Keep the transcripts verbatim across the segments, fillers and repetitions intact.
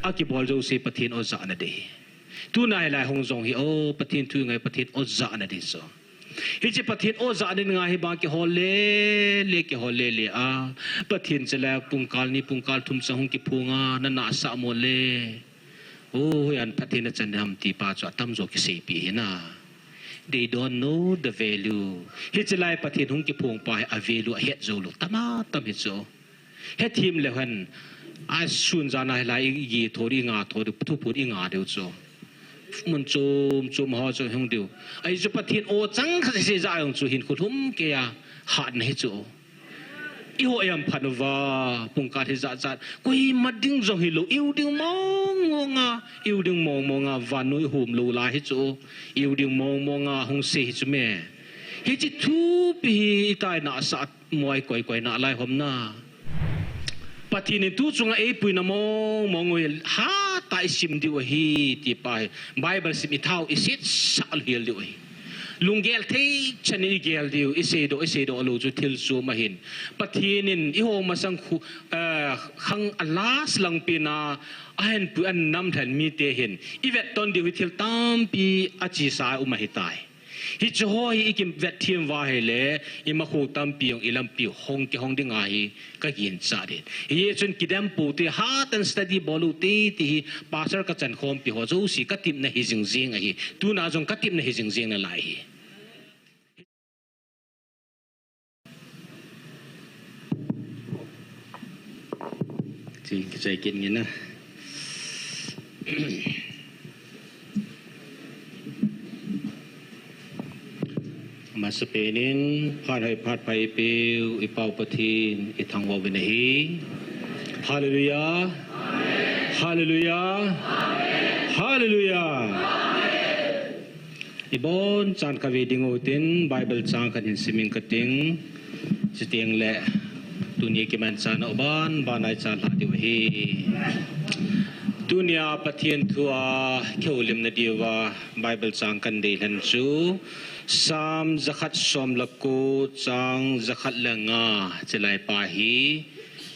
akibol jouse Pathen o jahna ding ahi. Tuna hilai hung jong hi, o, Pathen thu ngai, Pathen o jahna ding chu. Hiche Pathen o jahna ding ngai hi bang kihol le, le kihol le le a. Pathen chalai pungkal ni pungkal thum chang hung kiphong a, na nahsah mo le. O, hoiya Pathen na chan ham ti pa chu atamjo kiseipeh ahi na. They don't know the value. Hiche lai Pathen hung kiphong pa hi a value ahet jou lou. Tam a tam hi chu. Hethem leu hen, asun jan a hilai i gi tho diu, i nga tho diu, thuphon i nga diu chu. Mun chom chom ho chu hung diu. Ahi chu Pathen o chang khat sese jeh jong chu hinkho lhum kei a hatna hi chu. I ho jam phat uva, pungkal hi jat jat. Koima ding jong hilou, i u ding mong mong a, i u ding mong mong a, vannoi hom lou lai hi chu. I u ding mong mong a, hung sei hi chu me. Hiche thupi hi i tai nahsah moi koi koi nalai hom na. Pathen in tu chunga eipuina mong mong u hi hatah a i sim diu ahi, ti pa hi. Bible sim i thau i setsah lhel diu ahi. Lunggel thei chan in i gel diu, i seidoh, i seidoh lou chu thil chom ahin. Pathen in i ho masang khu, eh, khang a last lang pen a, ahin pui a nam lhen mite hin. I vet ton diu hi thil tampi achesa um ahitai. Hiche ho hi i kivet them uva ahile, i makho tampi jong i lampi hong kihong ding ahi ka ginchat in. Hichun kidem pou te, hat and study bol u te ti hi, pastor ka chan khompi ho jouse ka tipna hi jing jing ahi. Tuna jong ka tipna hi jing jing nalai ahi. Ti kichai kit nge na. Amasapen in, phat hoi phat pha eipeu, i Pau Pathen, i thangvah uvin ahi. Hallelujah. Hallelujah. Hallelujah. Ibonchan kave ding utin, Bible chang khat hin sim inge kating. Chuteng le, tuni kimanchahna u ban ban a i chan lha diu ahi. Tunia Pathen thu a kihoulimna diuva Bible chang kan deilhen chu Psalm jakhat som le ko chang jakhat le nga, chulai pa hi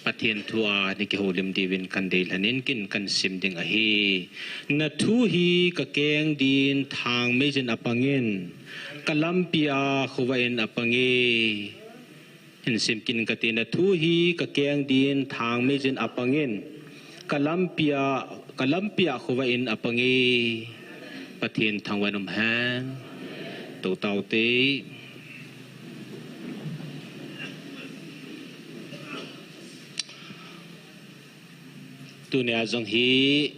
Pathen thu a nei kihoulim diuvin kan deilhen in kin kan sim ding ahi. Na thu hi ka keng din thangmei jin apangin, ka lampi a khovah in apang e. Hin sim kit inge kating, na thu hi ka keng din thangmei jin apangin, ka lampi a, ka lampi a khovah in apang e. Pathen thangvah in um hen. Tou tau te. Tunia jong hi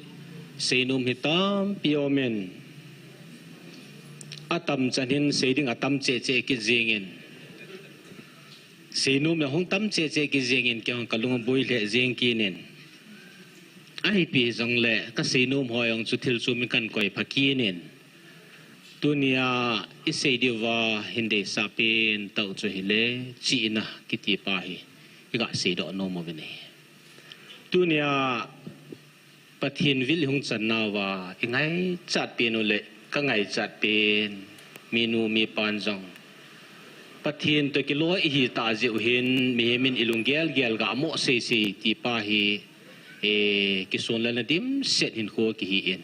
seinom hi tampi um in, atam chan hin sei ding atam cheh cheh kit jing in. Seinom jong hung tam cheh cheh kit jing in, kei jong ka lung aboi lheh jing kit in. Ahi pi jong le, ka seinom ho jong chu thil chom in kan koi pha kit in. Tunia i sei diuva hin deisah pen tah u chu hile, chihna kiti pa hi i ga seidoh nom uvin ahi. Tunia Pathen vil i hung chan nauva, i ngaichat pen u le ka ngaichat pen, minu mipan jong Pathen toh kiloi i hi tah jeh u hin, mihem in i lunggel gel ga mo sei sei ti pa hi, eh, kisonlelna dimset hinkho kihi in.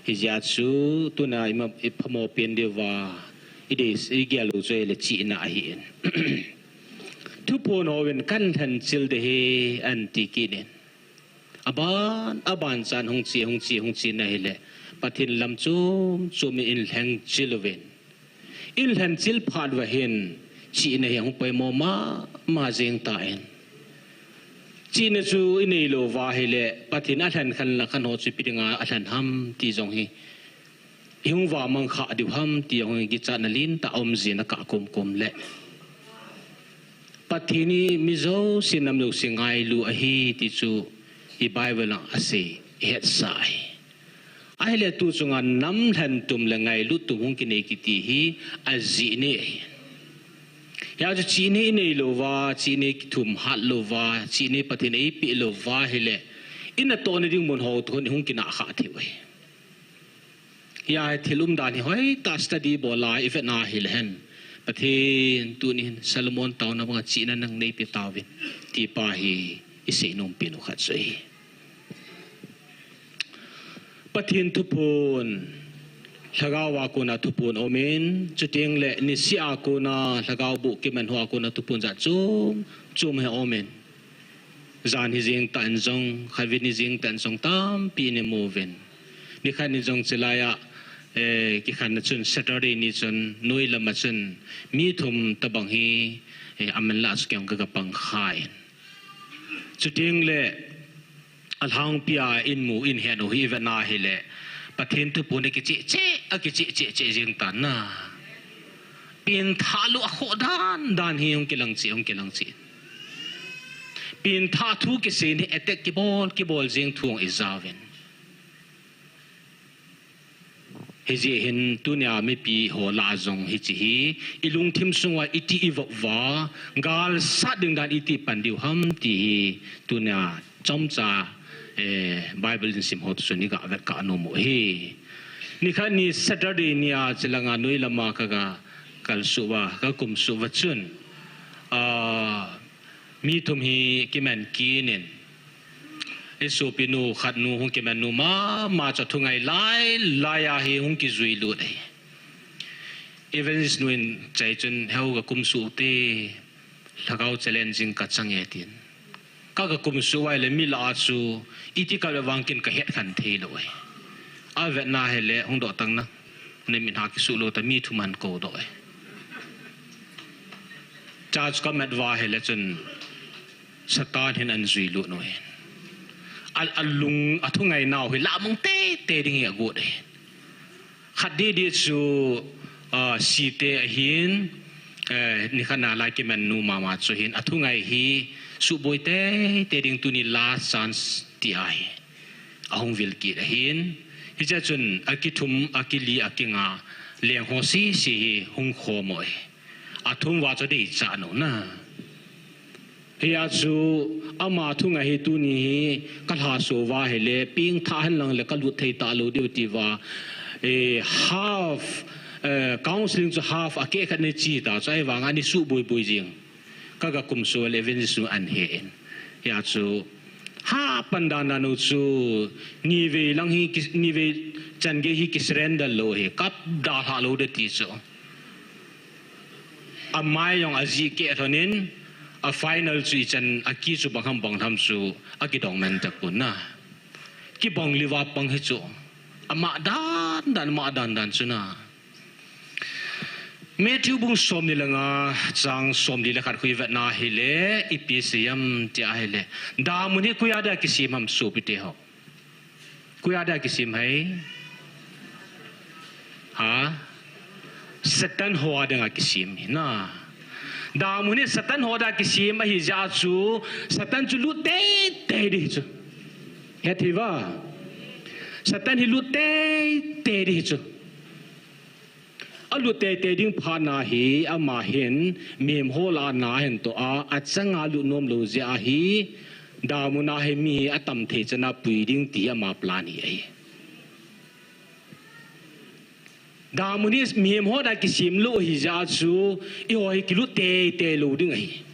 Hijeh chun tuna i ma, i phamo pen diuva, i dei, i gel u chu hile chihna ahi in. Thuphon hon kan lhenchil ding ahi, ahin ti kit in. Aban, aban chan hung che, hung che, hung che na hile, Pathen lam chom chom in i lhenchil uvin. I lhenchil phat uva hin, chihna hi hung poimo mama jing tan. Chihna chu i neilou uva hile, Pathen a lhen khen la khen ho chu ipi dinga a lhen ham ti jong hi, i hung vahmang kha diu ham ti jong hi kichatna lentah um jin a kah komkom le. Pathen hi mi jouse nam jouse ngailu ahi ti chu i Bible a asei, i hetsah ahi. Ahile tu chunga nam lhen tum le ngailu tum hung kinei kiti hi ajeh nei ahi. Hijeh chun chihna i neilou uva, chihna i kithum hat lou uva, chihna Pathen in eipeh lou uva hile, i natohna ding mun ho toh hung kinah kha thei u ahi. Hia hi thil umdan hi hoitah study bol a i vet na hile hen. Pathen tuni hin Solomon taona banga chihna nang neipe tauvin. Ti pa hi i seinom pen u khat chu ahi. Pathen thuphon, Lhagao a kona thuphon aumin, chuteng le niseh a kona Lhagao boh kiman ho a kona thuphon jat chom chom hi aumin. Jan hi jeng tah in jong, khatvei ni jeng tah in jong tampi in imu uvin. Nikhat ni jong chulai a, eh, kikhenna chun Saturday ni chun noi lam a chun mi thum tabang hi, eh, aman lah a chu kei jong ka, ka pang kha in. Chuteng le alhangpi a in mu in het u hi i vet na hile, Pathen thuphon a kicheh cheh, a kicheh cheh cheh jeng tan na. Pengthah lou a khoh dan dan hi hung kilang cheh, hung kilang cheh. Pengthah thu kisei in hi attack kibol, kibol jeng thu hung i ja uvin. Hijeh hin tunia mipi ho lah a jong hiche hi, i lungthim sunga iti i vop uva, galsat ding dan iti pan diu ham ti hi, tunia chomcha, eh, Bible in sim ho toh chun i ga vet kha nom u ahi. Nikhat ni Saturday ni a chulanga noi lam a ka ga kalsuh uva, ka kumsuh uva chun, ah, mi thum hi kiman kit in, i sopinu khat nu hung kiman nu mama chu thungai lai lai a hi hung kijui lut ahi. Evangelist nu in chai chun, "Heu, ka kumsuh te, Lhagao challenge jing ka chang e," tin. Ka, ka kumsuh uva ahile mi lah a chu iti ka vet vang ken ka het khen thei lou ahi. A vet na hile hung doh tan na. Nei mit ha kisuh lou ta, mi thum ahin kou doh e. Church ka mat uva hile chun Satan hin ahin jui lut u ahi. A, a lung, a thungai nau hi lah mong tei tei ding hi agot e. Khat didi chu, ah, Site ahin, eh, nikhat na lai kiman nu mama chu hin, a thungai hi suboi tei tei ding, tuni last chance ti ahi. Ahung vil kit ahin. Hichea chun a kithum, a kili, a kinga leng ho sese hi hung khom u ahi. A thum uva chu dei cha nau na. Hia chu ama thungai hi tuni hi ka lhaso uva hile, pengthah hen lang le ka lut thei talou diu ti uva. Eh, half, eh, counseling chu half a keh khat nei chi ta chu, ahivanga nei suboi boi jing. Ka, ka kumsuh le evangelist nu ahin he in. Hia chu, ha pan dan dan u chu, nivei lang hi ki, nivei chan gei hi ki surrender lou hi, ka dalha lou de ti chu. Amai jong ajih keh lhon in, a final chu ichan, a key chu bang ham bang ham chu, akidong man tapon na. Kibang liva pang hi chu. Ama dan dan, ama dan dan chu na. Matthew bung somni le nga, chang somli le khat khu i vet na hile, ipi asei em ti ahile, damun hi koi a dia kisem ham sopite ho? Koi a dia kisem ham? Ha? Satan ho a dinga kisem ahi na. Damun hi Satan ho a dia kisem ahi jeh a chu, Satan chu lut tei tei ding ahi chu. Hethei uva. Satan hi lut tei tei ding ahi chu. Alut tei tei ding phat na hi, ama hin mihem ho lah a na ahin toh a, achanga lut nom lou jeh a hi, damun a hi mi hi atam thei chan a pui ding ti hi ama plan hi ahi. Damun hi mihem ho a dia kisem lou ahi jeh a chu, eiho hi kilut tei tei lou ding ahi.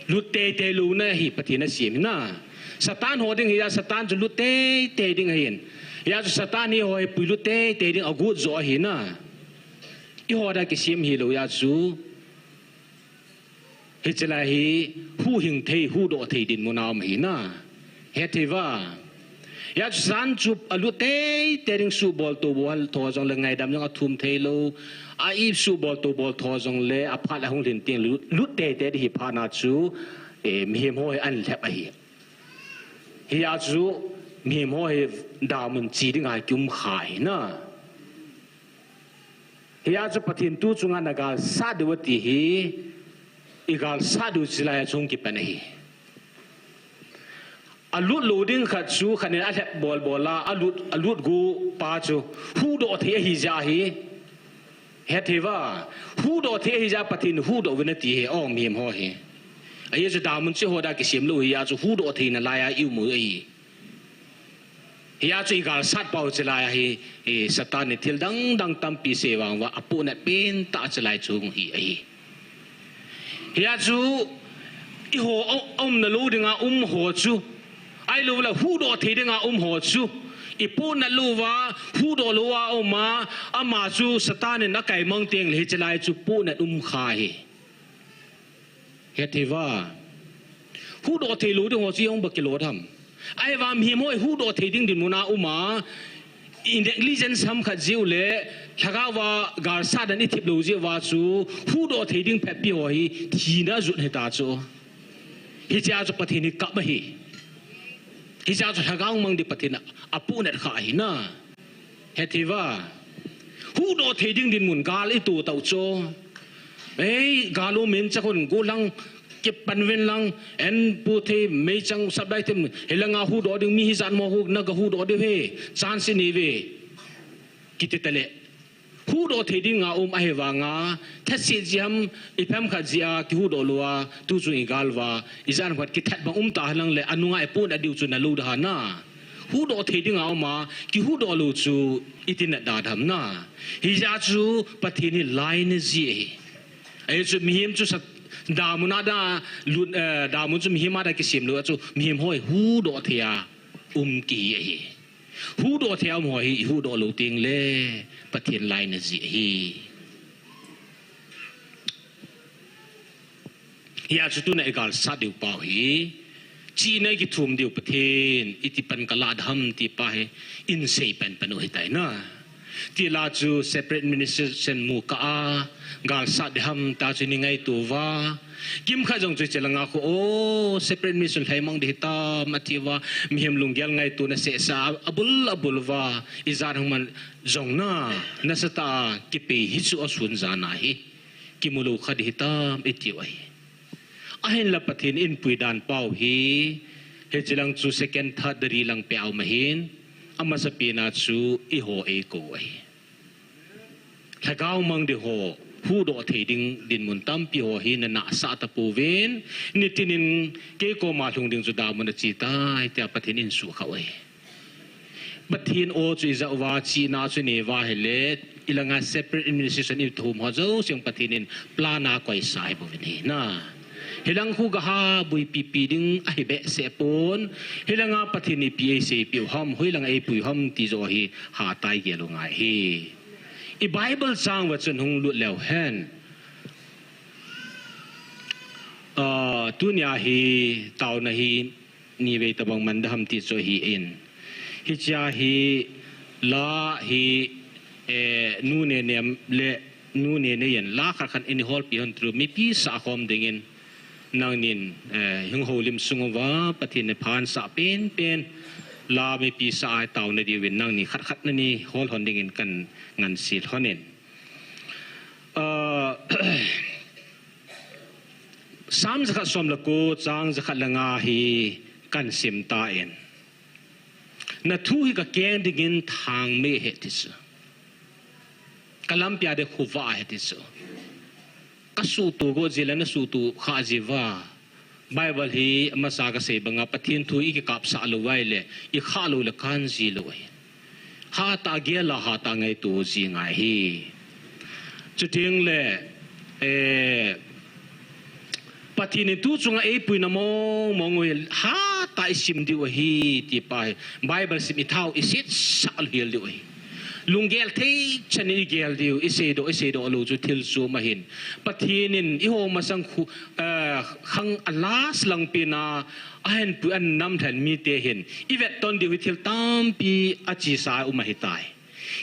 Lut tei tei louna hi Pathen asem hi na. Satan ho ding hi a, Satan chu lut tei tei ding ahin. Hia chu Satan hi eiho hi pui lut tei tei ding agot joh ahi na. Eiho a dia kisem hilou a chu, hiche lai hi huhhing thei, huhdoh thei dinmun a um ahi na. Hethei uva. Hia chu Satan chu alut tei tei ding, subol tobol tho jong le ngaidam jong athum thei lou. A i subol tobol tho jong le aphat le hung lhin teng lut, lut tei tei ding hi phat na chu, eh, mihem ho hi ahin lhep ahi. Hia chu mihem ho hi damun chi dinga kium kha ahi na. Hia chu Pathen tu chunga na galsat diu ati hi, i galsat diu chu hilai a chu hung kipan ahi. Alut lou ding khat chu khat in alhep bol bol a, alut, alut gu pa chu huhdoh thei ahi jeh hi. Hethei uva, huhdoh thei ahi jeh Pathen huhdoh uvin ati hi, o mihem ho hi. Ajeh chu damun chi ho a dia kisem lou ahi a chu huhdoh theina lai a i um u ahi. Hia chu i galsat pau chu hilai a hi, eh, Satan in thil dang dang tampi sei vang uva, apohnat pen tah chu hilai chu hung hi ahi. Hia chu eiho a, aumna lou dinga um ho chu, ahilou le huhdoh thei dinga um ho chu, Ipohnat louva, huhdoh louva uma, ama chu Satan in akaimang tengle hichelai chu pohnat umkha ahi. Hethiuva. Huhdoh thei lou ding ho chu iung ba kilo tham. Ahivang mihem ho ihuhdoh thei ding dinmun a uma, i negligence ham khat jeh u le, lhagao va galsat dan ithip lou jeh uva chu, huhdoh thei ding phetpi ho hi, thina jut hita chu. Hichea chu Pathen hi kap ahi. Hichea chu lhagao mang ding Pathen a, apohnat kha ahi na. Hethiuva. Huhdoh thei ding dinmun gal ito tau chu. Ei, gal um in chakun golang kipan ven lang, en pu thei meichang sap dai them, hilanga huhdoh ding mi hijat mo hu, naga huhdoh ding he, chance inei ve. Kiti tale. Huhdoh thei dinga um ahivanga, thaset jeh ham, iphem khat jeh a, kihuhdoh louva, tuchung igal uva, ijat ham khat kithat bang um ta henlang le, anunga ipohnat diu chu nalou da hana. Huhdoh thei dinga uma, kihuhdoh lou chu, iti nat da ham na. Hijeh chu, Pathen hi lainat ji ahi. Ahi chu mihem chu sa, damun a da, lut, eh, damun chu mihem a da kisem lou a chu, mihem ho ihuhdoh thei a, um kihi ahi. Huhdoh thei a um ho hi, ihuhdoh lou tengle, Pathen lainat ji ahi. Hia chu tuna igalsat diu pau hi, chihna ikithum diu Pathen, iti pan kalah da ham ti pa hi, insei penpen u hitai na. Tila chu separate administration mu kah a, galsat ding ham ta chu ingaito uva. Kimkhat jong chu hiche langa khu, o, separate administration lhaimang ding hitam, ati uva, mihem lunggel ngaitona sehsah, abul, abul uva, ijat ham man jong na, nasatah a, kipei hi chu asun jan ahi. Kimu lou kha ding hitam, iti u ahi. Ahinla Pathen in eipui dan pau hi, hiche lang chu second, third degree lang peh a um ahin, amasapen a chu eiho eikou u ahi. Lhagao mang ding ho, huhdoh thei ding dinmun tampi ho hi nanahsah tapouvin, nitin in kei koma lhung ding chu damun ache tai, tia Pathen in suhkhah u ahi. Pathen o chu ijah uva, chihna chu inei uva ahile, ilanga separate administration ithum ho jouse Pathen in plan a koisa ahi bouvin ahi na. Hilang khu gaha buipi pi ding ahi behseh pon, hilanga Pathen in ipi eiseipeh u ham, hoilanga eipui u ham ti joh hi hatah a igel u ngai ahi. I Bible chang uva chun hung lut leu hen. Ah, tunia hi taona hi nivei tabang man da ham ti chu ahin. Hichea hi la hi, eh, nu Nenem le nu Nenei in la khat khat in eiholpi hon tru mipi sah khom dingin nangnin, eh, hung houlim sung uva Pathen in phatsah penpen la mipi sah a taona diuvin nangni khat khat nani hol hon dingin kangansei lhonin. Ah, Psalm jakhat som le ko chang jakhat le nga hi kasim tan. Na thu hi kakeng dingin thangmei ahi ti chu. Kalampi a ding khovah ahi ti chu. Kasuhtoh go ji le nasuhtoh kha ji uva. Bible hi amasa kasei banga Pathen thu ikikapsah lou uva ahile, ikhah lou le kan ji lou ahi. Hatah a gel a hatah a ngaito ji ngai ahi. Chuteng le, eh, Pathen in tu chunga eipuina mong mong u hi hatah a isim diu ahi, ti pa hi. Bible sim ithau isetsah lhel diu ahi. Lunggel thei chan in igel diu, iseidoh, iseidoh lou chu thil chom ahin. Pathen in eiho masang khu, eh, khang a last lang pen a, ahin pui a nam lhen mite hin. Ivet ton diu hi thil tampi achesa um ahitai.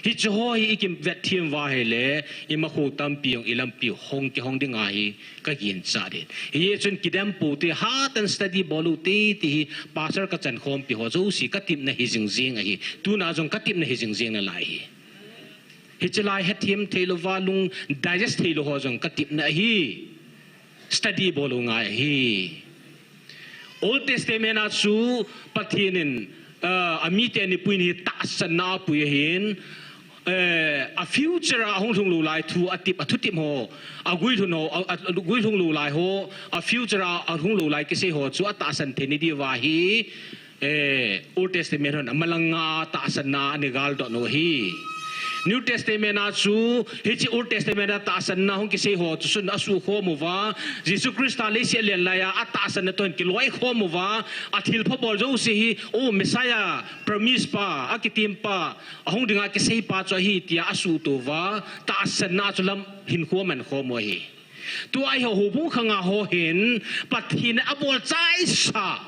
Hiche ho hi ikivet them uva ahile, imakhou tampi jong ilampi hong kihong ding ahi kaginchat in. Hichun kidem pou te hatah in study bol u te ti hi pastor kachan khompi ho jouse katepna hi jing jing ahi. Tuna jong katepna hi jing jing nalai ahi. Hiche lai hethem thei louva lung digest thei lou ho jong katepna ahi. Study bol u ngai ahi. Old Testament a chu Pathen in, ah, amite anipuina hi tahsanna a apui ahin, eh, a future a hung lhung lou lai thu atep, athutep ho, aguilhun ho, a, a, aguilhung lou lai ho, a future a, ahung lou lai kisei ho chu atahsan thei nadiuva hi, eh, Old Testament hon amalang a tahsanna anagaldot u ahi. New Testament a chu, hiche Old Testament a tahsanna hung kisei ho chu sun asukhom uva, Jesu Christa leiset alen laiya atahsanna toh hin kiloikhom uva, athilpha bol jouse hi, o Messiah, promise pa, akitem pa, ahung dinga kisei pa chu ahi tia asuhto uva, tahsanna chu lam hinkho amankhom u ahi. Tua eiho houbung khanga ho hin, Pathen in abol chaisa.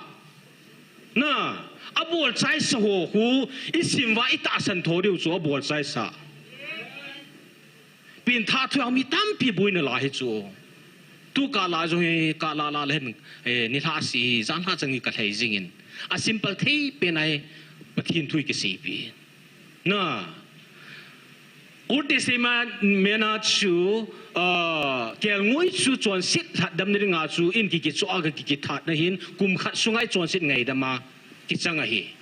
Na, abol chaisa ho khu, isim uva itahsan tho diu chu abol chaisa. Pengthah thu a mi tampi boina la hi chu. Tu kah la jong hi, kah la la le hin, eh, nilhah seh hi, janlhah chang hi kalhai jingin. A simple thei pen ahi, Pathen thu hi kiseipi. Na, Old Testament a chu, ah, kelngoi chu chonset lhatdamna dinga chu in kikichoh a kakikithatna hin, kum khat sunga ichonset ngaidam a kichang ahi.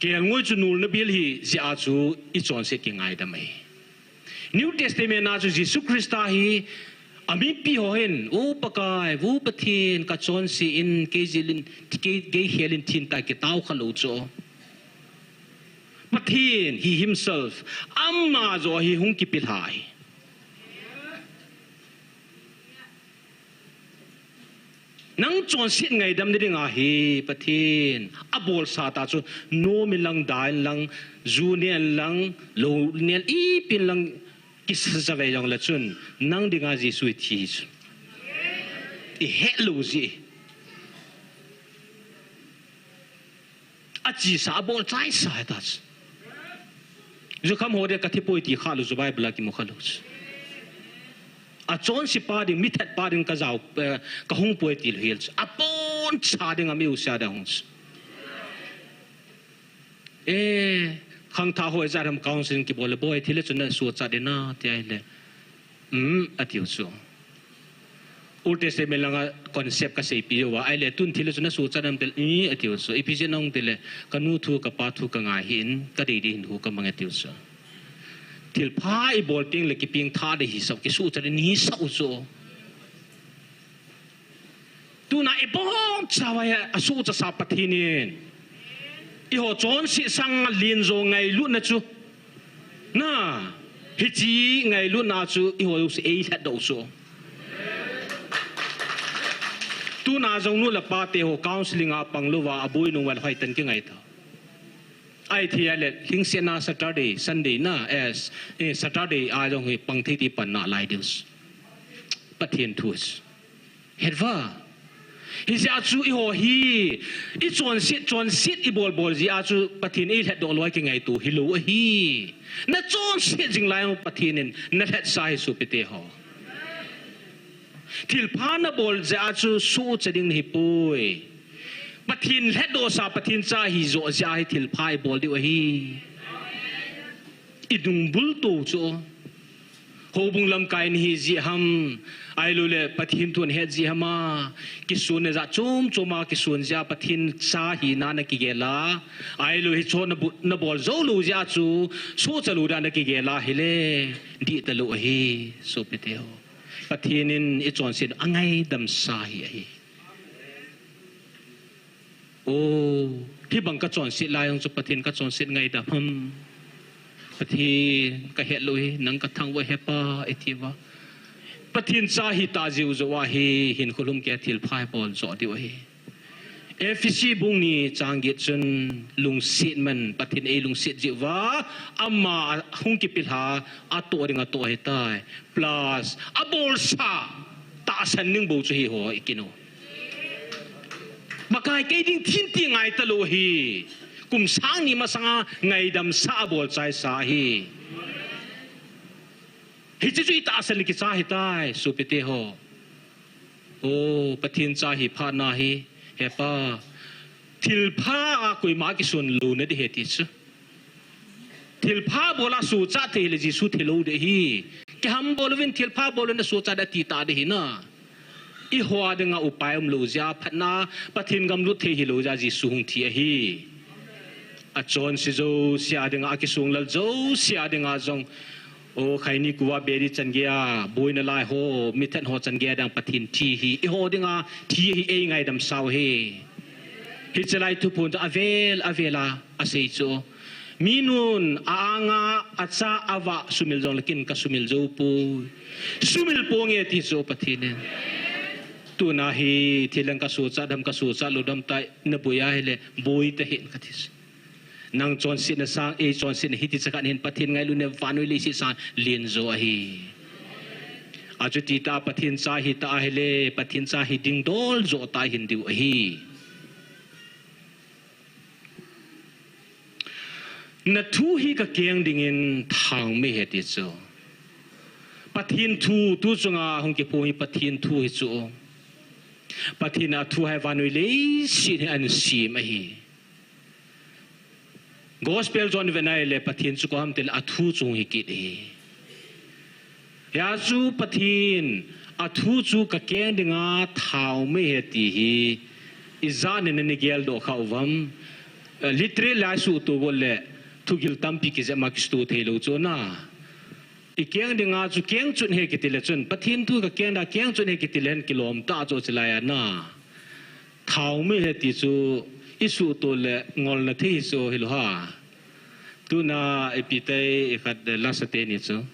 Kelngoi chu nulna bil hi jeh a chu ichonset kingaidam ahi. New Testament a chu Jesu Christa hi amipi ho hin, O Pakai, O Pathen, kachonse in, kei jil in, kei, kei khel in tin tia kitao khalou chu. Pathen, he himself, ama joh hi hung kipelha ahi. Nang chonset ngaidamna dinga hi Pathen abolsa tah chu nom in lang, da in lang, ju neh in lang, lou neh in, ipi in lang kisa jovei jongle chun nang dinga Jesu hi thi chu. Ihet lou jeh. Achesa, abol chaisa ahitai. Jukham ho dia kathi poi ti khalou chu Bible a kimu khalou chu. Achonse pa ding, mithat pa ding kajao, eh, kahung poi tilou hel chu. Aponcha ding, amiusa ding hung chu. Eh, khangthah ho ijat ham counseling kibol le, boi, thil le chun nasuhchat ding na, ti ahile. Um, atiu chu. Old Testament langa concept kaseipi uva, ahile tun thil le chun nasuhchat nam tile, um, atiu chu. Ipi jeh ham tile, kanu thu, kapa thu kangai hih in, kadei dei hinkho kamang atiu chu. Thilpha ibol tengle kipengthah ding hisah, kisuhchat ding hisah u chu. Tuna ibonchauva hi asuhchatsa Pathen in. Eiho chonset sanga lenjo ngailutna chu. Na, hiche ngailutna chu eiho jouse eilhatdoh u chu. Tuna jong nu le pa te ho counseling a panglouva aboi nung uva hoitah in kingai tau. Ahi thei le, lhingsetna Saturday, Sunday na, eh, eh, Saturday a jong hi pang thei ti panna lai diu chu. Pathen thu chu. Hetva. Hijeh a chu eiho hi, ichonset, chonset ibol bol jeh a chu Pathen eilhatdoh lou kingaito hilou ahi. Nachonset jing lai u Pathen in nalhatsa ahi sopite ho. Thilpha nabol jeh a chu suhchat ding nahipoi. Pathen lhatdohsa, Pathen cha hijoh jeh a hi thilpha ibol diu ahi. Inung bulto chu. Houbung lamkai nahi jeh ham. Ahilouleh Pathen thu nahet jeh ham a. Kisonna jat chom chom a kison jeh a Pathen cha hina nakigel a. Ahilouleh hicheho nabol joulou jeh a chu suhchat lou dan nakigel a hile. Dihtalou ahi. Sopite ho. Pathen in ichonset angaidamsa hi ahi. O, hibang kachonset lai jong chu Pathen kachonset ngaidam ham. Pathen kahet lou hi, nang kathangvah hepa, iti uva. Pathen cha hitah jeh u joh a hi, hinkho lhumkeiya thilpha ibol joh diu ahi. Ephesi bung ni chang get chun lungset man, Pathen eilungset jeh uva, ama hung kipelha, atoh ding atoh ahitai. Plus, abolsa, tahsan ding bou chu hiho ikin u. Pakai kei ding thin ti ngaitalou hi. Kum sang ni masanga ngaidamsa abol chaisa hi. Hiche chu itahsan le kicha ahitai, sopite ho. O, Pathen cha hi phatna hi, hepa. Thilpha a koima kison lou nading ahi ti chu. Thilpha bol a suhchat thei hile Jesu thilou ding ahi. Kiham bol uvin thilpha bol uvin asuhchat ding ati tading ahi na. Eiho dinga upai umlou jeh a phatna Pathen gam lut thei hilou jeh a Jesu hung thi ahi. Achonse jouse a dinga, akisonglel jouse a dinga jong. O, khaini kuva beri chan geiya, boina lai ho, mithat ho chan geiya dinga Pathen thi hi. Eiho dinga thi hi eingaidam sau hi. Hiche lai thuphon chu avel, avel a, asei chu. Minun, a-anga, acha, avah, sumil jongle ken kasumil jou poi. Sumil ponge ti chu Pathen in. Tuna hi, thil dang kasochat dem, kasochat lou dem tia naboi ahile, boi tahih in kati chu. Nang chonsetna sang, ei chonsetna hiti chakhat hin Pathen ngailutna vannoi leiset sang len jo ahi. Achuti tah Pathen cha hita ahile, Pathen cha hi dingdol jo tah hin diu ahi. Nathu hi kakeng dingin thaomei hen ti chu. Pathen thu, tu chunga hung kiphong hi Pathen thu hi chu. Pathen a thu hi vannoi leiset hi asem ahi. Gospel John vet na ahile Pathen chu koi ham tile athu chu hung hi kit ahi. Hia chu Pathen athu chu kakeng dinga thaomei hen ti hi, ijat nin nagel doh khah uvam, eh, literally isuhto got le thugil tampi kijep ma kisuhto thei lou chu na. Ikeng dinga chu keng chun hen kiti le chun, Pathen thu kakeng dinga keng chun hen kiti le hin kilom tah chu chulai a na. Thaomei hen ti chu isuhto le ngolna thei chu hilou ham. Tuna ipi tei ikhat, eh, lasa teni chu.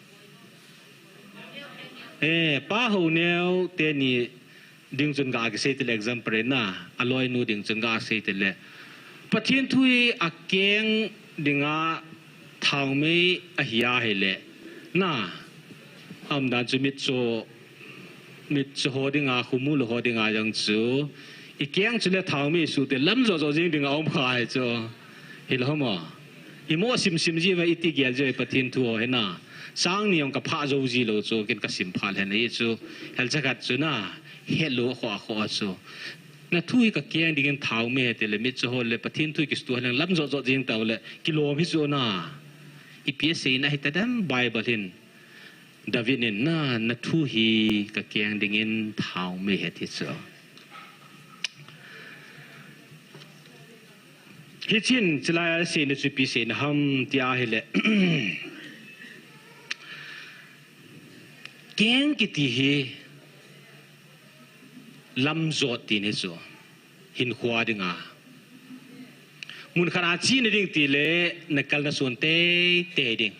Eh, Pa Houneo teni ding chun ga kisei tile example na, aloinu ding chun ga sei tile. Pathen thu hi akeng dinga thaomei ahi ahile. Na, aumdan chu mitcho Mitcho ho dinga, khomu lou ho dinga jong chu. Ikeng chu le thaomei suh tile lam jo jo jing dinga um kha hi chu. Hilou ham. Imo simsim jiuva iti gel jiuva Pathen thu ho hi na. Chang ni jong kaphah jou ji lou chu, ken kasim phah lheh in ahi chu. Helcha khat chu na. Helou kho kho chu. Nathu hi kakeng dingin thaomei hen tile mitcho ho le Pathen thu kisuhto leng lam jo jo jing tau le. Kilom hi chu na. Ipi asei na hita dem Bible hin. David in na, nathu hi kakeng dingin thaomei hen ti chu. Hichun, chulai a seina chu ipi seina ham ti ahile. Keng kiti hi lam jot tina chu. Hinkho dinga. Mun khat a chena ding tile, nakal nason teitei ding.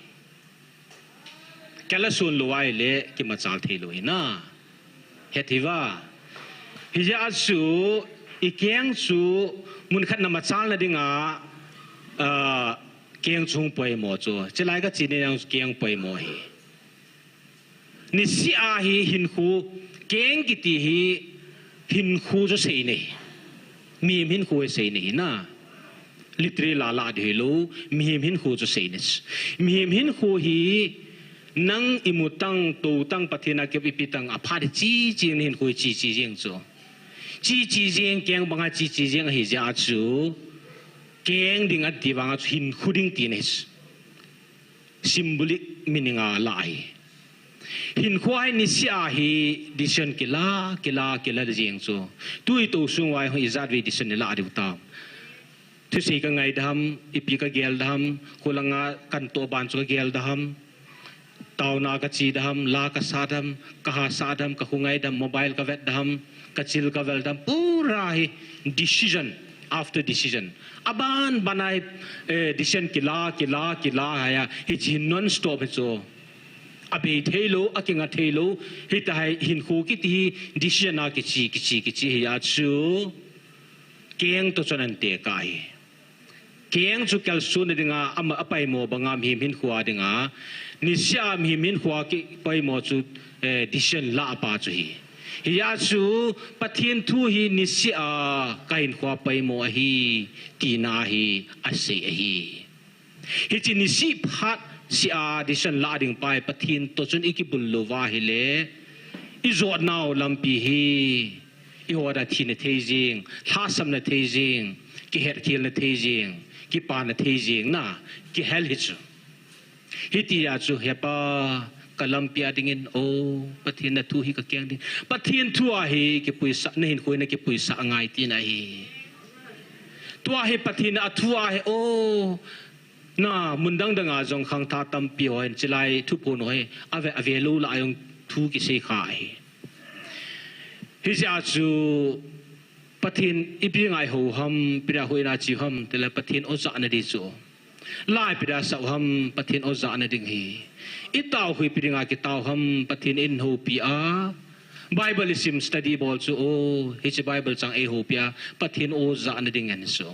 Kal ason lou ahile, kimachal thei lou hi na. Het hiuva. Hijeh a chu, ikeng chu, mun khat namachalna dinga, ah, keng chu hung poimo chu. Chulai kache na jong keng poimo hi. Niseh a hi hinkho, keng kiti hi hinkho chu seina ahi. Mihem hinkho hi seina ahi na. Literally lah ding hilou, mihem hinkho chu seina ahi. Mihem hinkho hi nang imu tang, tou tang, Pathen a kep ipi tang, aphat hi chi chi na hinkho hi chi chi jeng chu. Chi chi jeng, keng banga chi chi jeng ahi jeh a chu. Keng ding ati vanga chu hinkho ding tina ahi. Symbolic meaning a lah ahi. Hinkho hi niseh a hi decision kila, kila, kila jeng chu. Tu itou sung uva hi ijat vei decision ilah diu tam. Thusei kangai dem, ipi kagel dem, kholanga kantoh ban chu kagel dem. Taona kache dem, la kasa dem, kahahsa dem, kakho ngai dem, mobile kavet dem, kachil kavel dem, pura hi decision after decision. Aban ban a hi, eh, decision kila, kila, kila, hia, hichi non stop hi chu. Abei thei lou, akinga thei lou, hitahi hinkho kiti hi decision a kiche, kiche, kiche hia chu. Keng toh chun ahin tekah ahi. Keng chu kalsonna dinga, ama apaimo banga mihem hinkho dinga. Niseh a mihem hinkho kipaimo chu, eh, decision lah pa chu ahi. Hia chu Pathen thu hi niseh a kahinkho paimo ahi, tina hi asei ahi. Hiche niseh phat seh a decision lah ding pa hi Pathen toh chun ikibul lou uva ahile, ijotnau lampi hi, ihoda thina thei jeng, lhahsamna thei jeng, kihetkhelna thei jeng, kipana thei jeng na, kihel hi chu. Hitia chu hepa kalampi a dingin, o, Pathen nathu hi kakeng ding. Pathen thu a hi kipuisah, nahinkho hi nakipuisah angai tina ahi. Tua hi Pathen athu a hi, o, na mun dang dang a jong khangthah tampi ho hin chulai thuphon ho hi ave, ave lou lah a jong thu kisei kha ahi. Hijeh a chu Pathen ipi ngai ho ham, ipi dia hoina chi ham, tile Pathen o jahna ding chu. La ipi dia sah ham, Pathen o jahna ding ahi. I tao hui ipi dinga kitao ham, Pathen in houpi a. Bible i sim study bol chu, o, hiche Bible chang ei houpi a, Pathen o jahna ding ahi chu.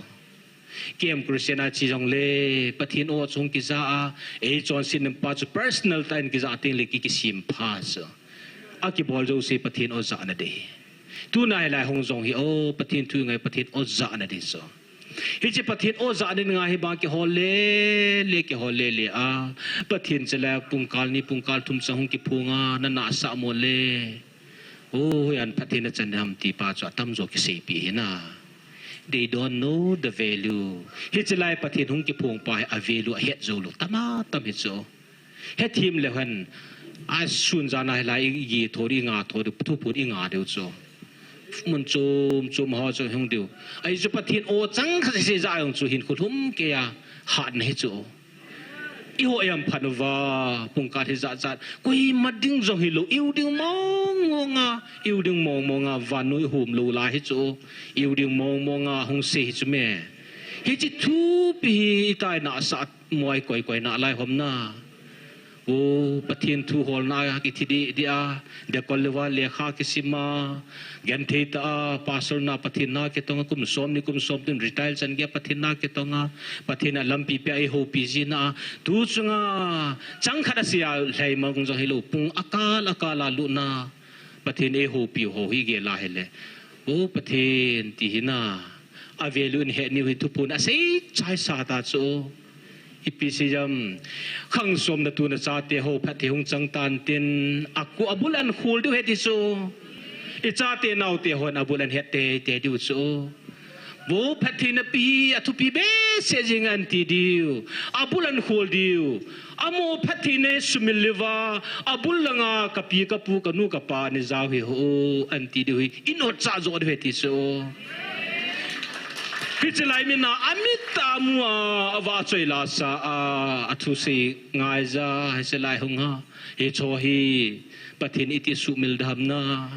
Kem Christian a chi jongle, Pathen o chu hung kija a, ei chonsetna pa chu personal tah in kija teng le ki, kisem pha chu. A kibol jouse Pathen o jahna ding. Tuna hilai hung jong hi, o, Pathen thu ngai Pathen o jahna ding chu. Hiche Pathen o jahna ding a hi bang kihol le, le kihol le le a. Pathen chule pungkal ni pungkal thum chang hung kiphong a, na nahsah mo le. O, hoiya Pathen na chan ham ti pa chu atam jo kiseipeh hi na. They don't know the value. Hiche lai Pathen hung kiphong pa hi a value ahet jou lou. Tam a tam hi chu. Hethem leu hen, a sun jan a hilai i gi tho ding, i nga tho ding, thuphon i nga diu chu. Mun chom chom ho chu hung diu. Ahi chu Pathen o chang khat sese ja jong chu hinkho lhum kei a hatna hi chu. I ho i ham phat uva, pungkhat hi jat jat. Koima ding jong hilou, i u ding mong mong a, i u ding mong mong a, vannoi hum lou lai hi chu. I u ding mong mong a, hung se hi chu me. Hiche thupi hi i tai nahsah mo a i koi koi nalai hom na. O, Pathen thu holna a kithi deh deh a, diakon le van lekha kisim a, genthei tah a, pastor na Pathen na kitong a, kum som ni kum som thum retire chan geiya Pathen na kitong a, Pathen in lampi apeh a ei houpi jing a, tu chunga chang khat a sei a lhai mang jong hilou, pung akal akal a lut na. Pathen ei houpi ho hi gel a hile. O Pathen ti hi na. A value in het niu hi thuphon a sei chai sa ta chu. Ipi sei jam. Khang som na tu na chate ho phatthei hung chang tan tin. A ku a bul an khul diu het ti chu. I chate naote hon a bul an het tei tei diu chu. Vo phattheina pi hi a thupi behseh jing an ti diu. A bul an khol diu. Amo phattheina sumil leuva, a bul langa ka pi, ka pu, ka nu, ka pa ni jao hi ho, an ti diu hi. I notcha jo diu hi ti chu. Hiche lai min a, a mit a mu a, a vahchoi la sa a, a thusei ngai ja, hiche lai hung ha. Hiche hi Pathen iti sumil dam na.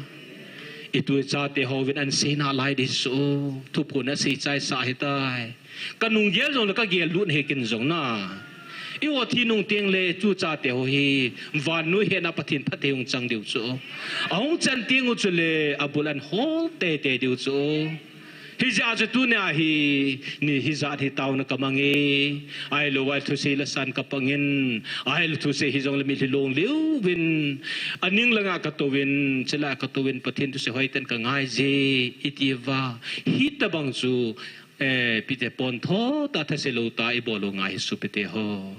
I tu i chate hovin an sei nalai ding chu. Thuphon a sei chai sa hi tai. Ka nung gel jong le ka gel lut hi kin jong na. I o thi nung teng le tu chate ho hi. Vannoi hetna Pathen phatthei hung chang diu chu. A hung chan teng u chu le a bul an hol tei tei diu chu. Hijeh a chu tunia hi, ni hijat hi taona ka mang e. Ahilou vai thusei la san ka pang in. Ahilou thusei hi jong le mitlhi long leu vin. A ning langa ka tou vin, chila ka tou vin Pathen thusei hoiten ka ngai je. I ti va. Hitabang chu, eh, pite pon tho ta thase lou ta i bol lou ngai hi sopite ho.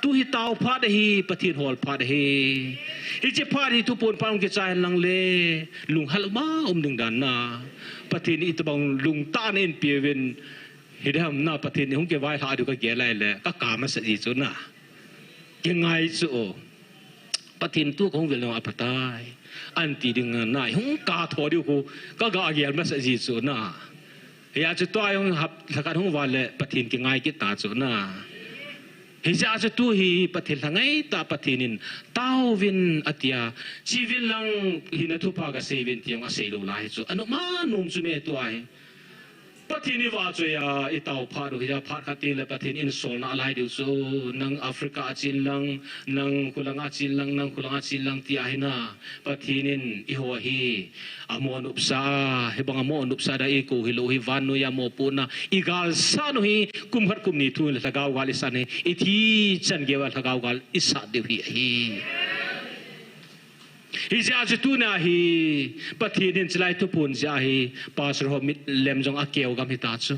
Tu hi tao phat ahi, Pathen hol phat ahi. Hiche phat hi thuphon phat hung kichai lang le, lunghel ma um ding dan na. Pathen in itobang lungtah na in pe uvin, hi dam na Pathen in hung kivailhah diu ka gel lai le, ka ka masa ji chu na. Kingai chu o. Pathen tu ka hung vil nung a phatai. An ti ding na, hung ka tho diu khu, ka ga gel masa ji chu na. Hijeh a chu tua hung hap, lha khat hung val le, Pathen kingai kit ta chu na. Hijeh a chu tu hi Pathen lha ngai ta Pathen in taovin atia, chevin lang hinna thupha kasei uvin ti jong asei lou lai chu. Anom anom chu me tua hi. Pathen i vahchoi a i tao phat u hi a phat khat teng le Pathen in solna lai diu chu. Nang Africa a chen lang, nang khulang a chen lang, nang khulang a chen lang ti ahi na. Pathen in i ho hi. Amo nopsa, hibang amo nopsa da i kou hilou hi vannoi a mopohna. I gal sat u hi, kum khat kum ni thu le lhagao gal i sat hi, i thi chan geiya lhagao gal i sat diu hi ahi. Hijeh a chu tunia hi, Pathen in chilai thuphon jeh a hi, Pastor ho mit lem jong a keu gam hi ta chu.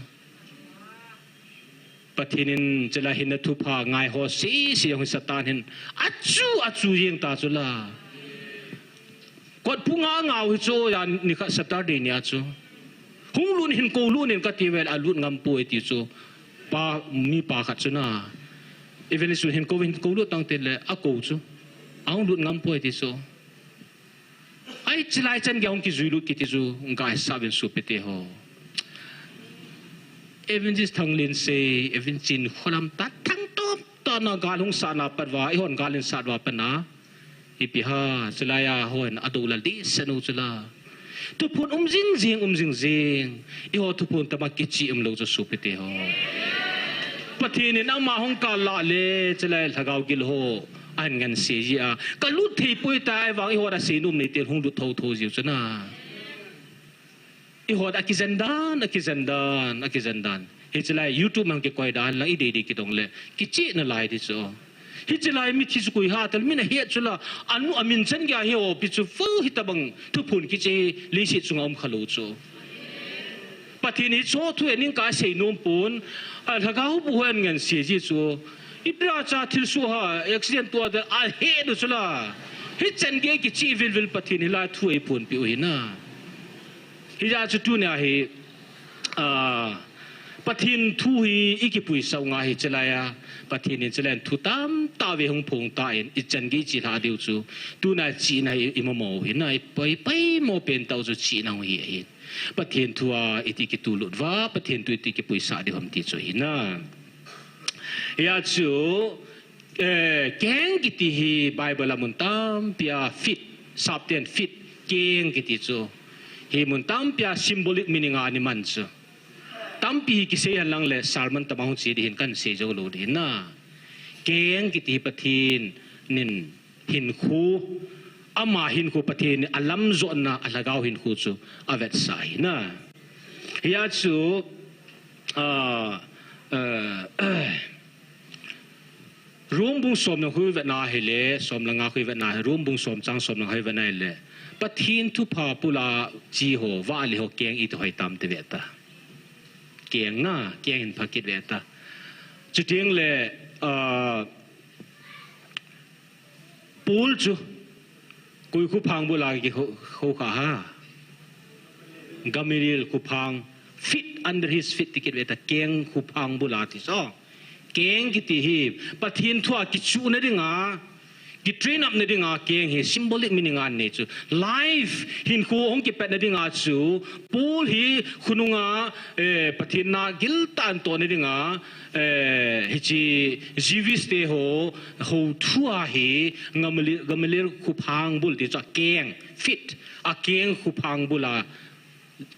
Pathen in chilai hinna thupha ngai ho sese jong hi Satan hin achu, achu jeng ta chu la. Kot pung a ngau hi chu, ya ni khat Saturday ni a chu. Hung lut in hin kou lut in ka ti vel a lut ngam poi ti chu. Pa, mi pa khat chu na. Evangelist hin kou, hin kou lut tang te le a kou chu. A hung lut ngam poi ti chu. Ai, chilai chan geiya hung kijui lut kiti chu, ngai sa vin sopite ho. Evangelist Thanglen sei, Evangelist Chin kholam ta thang tom ta na gal hung sat na pat va, i hon gal in sat va pat na. Ipi ha, chilai a hon a dou lal di senu chila. Thuphon um jing jing, um jing jing. Eiho thuphon tama kichih umlou chu sopite ho. Pathen in ama hung kal lah le, chulai lhagao gil ho ahin nganse ji a. Kalut thei poi tai vang eiho a seinom neite hung lut tho tho jiu chu na. Eiho a kijen dan, akijen dan, akijen dan. Hiche lai YouTube mang kikoi dan lang idei dei kidong le. Kichih nalai ti chu. Hiche lai mithi chu koi ham tia min ahet chu la, anu amin chan geiya hi o pi chu fu hitabang thuphon kichih leiset chunga um khalou chu. Pathen in hiche thu ahin kasei nom pon, a lhagao bu ho ahin nganse ji chu. Ipi a cha thilsoh ha, accident tua te, ahet u chu la. Hichan gei kichih vil vil Pathen in hilai thu eiphonpeh u hi na. Hijeh chun tunia hi, a, Pathen thu hi ikipuisah u ngai hi chulai a. Pathen in chulai a thu tamtah vei hung phong tan, ichan gei chih lha diu chu. Tunia chihna hi imamo hi na, ipai, ipai mo pen tau chu chihna hung hi ahi. Pathen thu a iti kitulut uva, Pathen thu iti kipuisah diu ham ti chu hi na. Hijeh chun, eh, keng kiti hi Bible a mun tampi a fit, sapten fit, keng kiti chu. Hi mun tampi a symbolic meaning a ana man chu. Tampi hi kisei hen lang le sermon tama hung che ding hin kahin sei jou lou ding na. Keng kiti hi Pathen in hinkho, ama hinkho Pathen in alamjotna, alhagao hinkho chu avetsah hi na. Hijeh chun, a, a, Rom bung som le nga khu i vet na hile, som le nga khu i vet na hi, Rom bung som chang som le nga khu i vet na hile. Pathen thupha bula chi ho, vale ho keng iti hoi tam ti ve ta. Keng na, keng hin pha kit ve ta. Chuteng le, a, Paul chu, koi khuphang bula kihou, hou kha ham. Gamaliel khuphang, feet under his feet ti kit ve ta, keng khuphang bula ti chu. Keng kiti hi, Pathen thu a kichuhna dinga, kitrain up na dinga, keng hi symbolic meaning anei chu. Life, hinkho hung kipatna dinga chu, Paul hi khonunga, eh, Pathen na giltah a tohna dinga, eh, hiche Jewish te ho, hou thu a hi, Gamaliel, Gamaliel khuphang bul ti chu akeng, feet, akeng khuphang bula,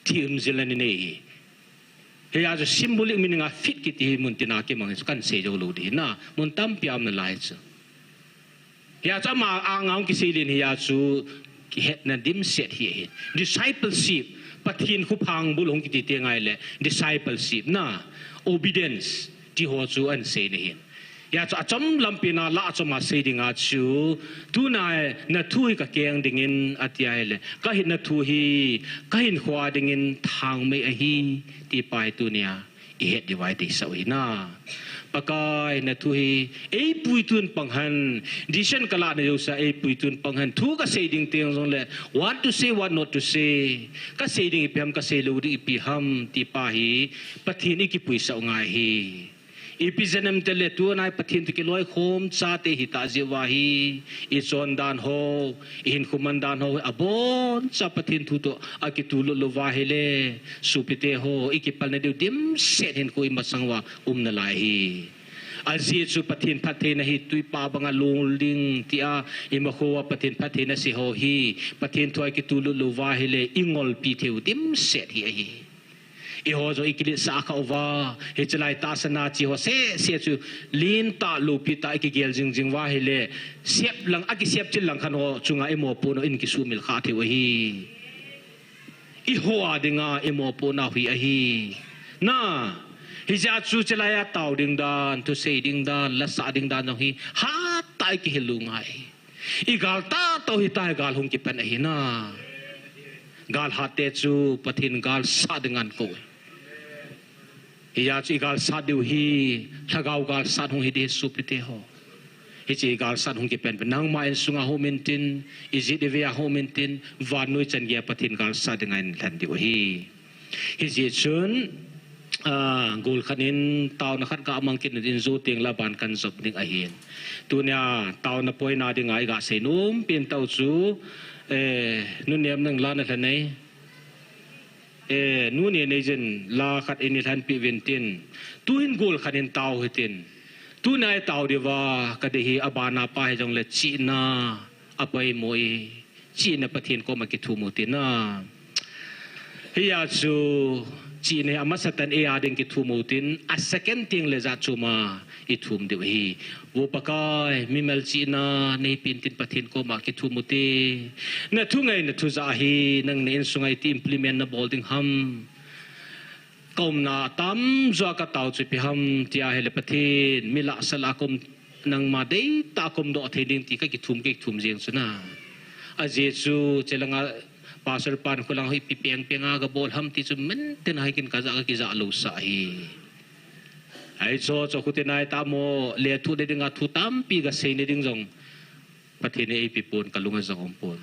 thi umjilna anei hi. Hijeh chun symbolic meaning a feet kiti hi mun tina kimang hi chu kahin sei jou lou ding na, mun tampi a um nalai chu. Hijeh chun ama anga hung kisei len hijeh chun kihetna dimset hi ahi. Discipleship, Pathen khuphang bul hung kiti teng ahile, discipleship na, obedience, ti ho chu ahin sei na hin. Hijeh chun achom lampi na la achom a sei dinga chu, tunia na thu hi kakeng dingin ati ahile, kahin na thu hi, kahinkho a dingin thangmei ahi, ti pa hi tunia ihet diu ahi deisah u hi na. Pakai na thu hi, eipui tun pang hen, decision kalah na jouse a eipui tun pang hen, thu kasei ding teng jongle, what to say, what not to say, kasei ding ipi ham, kasei lou ding ipi ham, ti pa hi, Pathen ikipuisah u ngai hi. Ipi jeh ham itile tunia Pathen toh kiloikhom chate hita jeh uva hi, ichon dan ho, ihinkho man dan ho, aboncha Pathen thu toh akitulut lou uva ahile, sopite ho, ikipalna diu dimset hinkho imasang uva um nalai hi. Ajeh chu Pathen phattheina hi tuipa banga lol ding tia, imakho a Pathen phattheina sei ho hi, Pathen thu a ikitulut lou uva ahile, ingolpi thei u dimset hi ahi. Eiho jong ikiletsah kha uva, hiche lai tahsa nache ho seh seh chu lentah lopi tah a ikigel jing jing uva ahile, sep lang, akisep chil lang khat ho chunga imopohna in kisumil kha thei u ahi. Eiho a dinga imopohna hi ahi. Na, hijeh chun hiche lai a tao ding dan, thusei ding dan, lasah ding dan jong hi, hat tah a ikihil u ngai. Igal tah tah u hita, igal hung kipan ahi na. Gal hat te chu Pathen gal sat ding ahin kou. Hijeh chun igal sat diu hi, lhagao gal sat hung hi ding hi sopite ho. Hiche igal sat hung kipan pen nangma insunga hung um intin, ijat ivei a hung um intin, vannoi chan geiya Pathen gal sat dinga ahin lhen diu ahi. Hijeh chun, a, gol khat in taona khat kamang kit in jou teng le aban kahin jop ding ahin. Tunia taona poina dinga iga sei nom pen tau chu, eh, Nu Nem nang la nalhen e. Eh, Nu Neneiyin la khat in eilhenpeh uvin tin. Tuhin gol khat in tao hitin. Tunia itao diuva kadei hi abana pa hijongle chihna apoimo e. Chihna Pathen koma kithum u tina. Hia chu chihna hi amasa tan eia ding kithum u tin, a second teng le jat chom a ithum diu ahi. Vo Pakai, mimal chihna neipen tin Pathen koma kithum u te. Na thungai na thujah hi nang na insunga iti implement nabol ding ham. Ka umna tamjo a katao chu ipi ham tia ahile Pathen, mi lahsa lah a ka um, nangma deitah a ka umdoh thei ding ti kakithum, kakithum jeng chu na. Ajeh chu, chelanga Pastor pan khulang hoi ipi pengpeng a gabol ham ti chu maintain a hi kin kajah kakijah lousah ahi. Ahi chu, chu khuti nai tamo, lethuh na dinga thu tampi gasei na ding jong Pathen in eipe pon, kalunga jong um pon.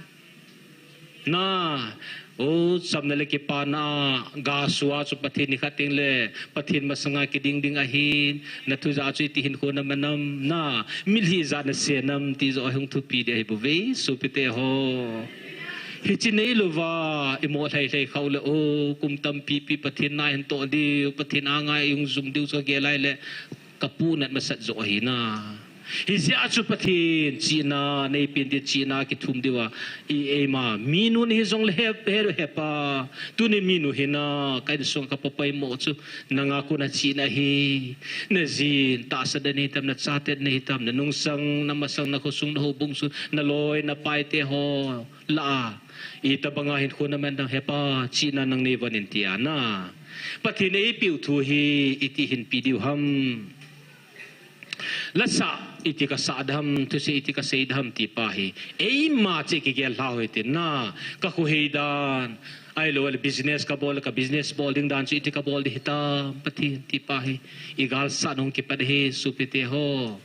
Na, o, chamna le kipana, gasua chu Pathen nikhat teng le, Pathen masanga kiding ding ahin, na thujah chu iti hinkho naman nam, na, mitlhi jat nase nam ti joh hung thupi ding ahi bouve, sopite ho. Hiche neilouva, imo lhai lhai khau le, o, kum tampi pi Pathen na hin toh diu, Pathen anga ihung jum diu chu kagel lai le, kapunat masat joh ahi na. Hijeh a chu Pathen chihna neipen ding chihna kithum diuva, i eima minu nahi jongle he, he, he Pa. Tuni minu hina, ka insung ka papaimo chu nanga kona chihna ahi. Na jin tahsa te nahi tam, na chate nahi tam, na nungsang, na masang, na khosung, na houbung sung, na loi, na paite ho lah a, itobanga hinkho naman dam, He Pa, chihna nang neivon in tia na. Pathen in eipeu thu hi iti hinpe diu ham. Lasah iti kasah dam, thusei iti kasei dam ti pa hi, eima cheh kigel lhau hitin na, kakhohei dan, ahilou le business kabol, ka business bol ding dan chu iti kabol ding hitam, Pathen ti pa hi, igalsat hung kipat ahi, sopite ho.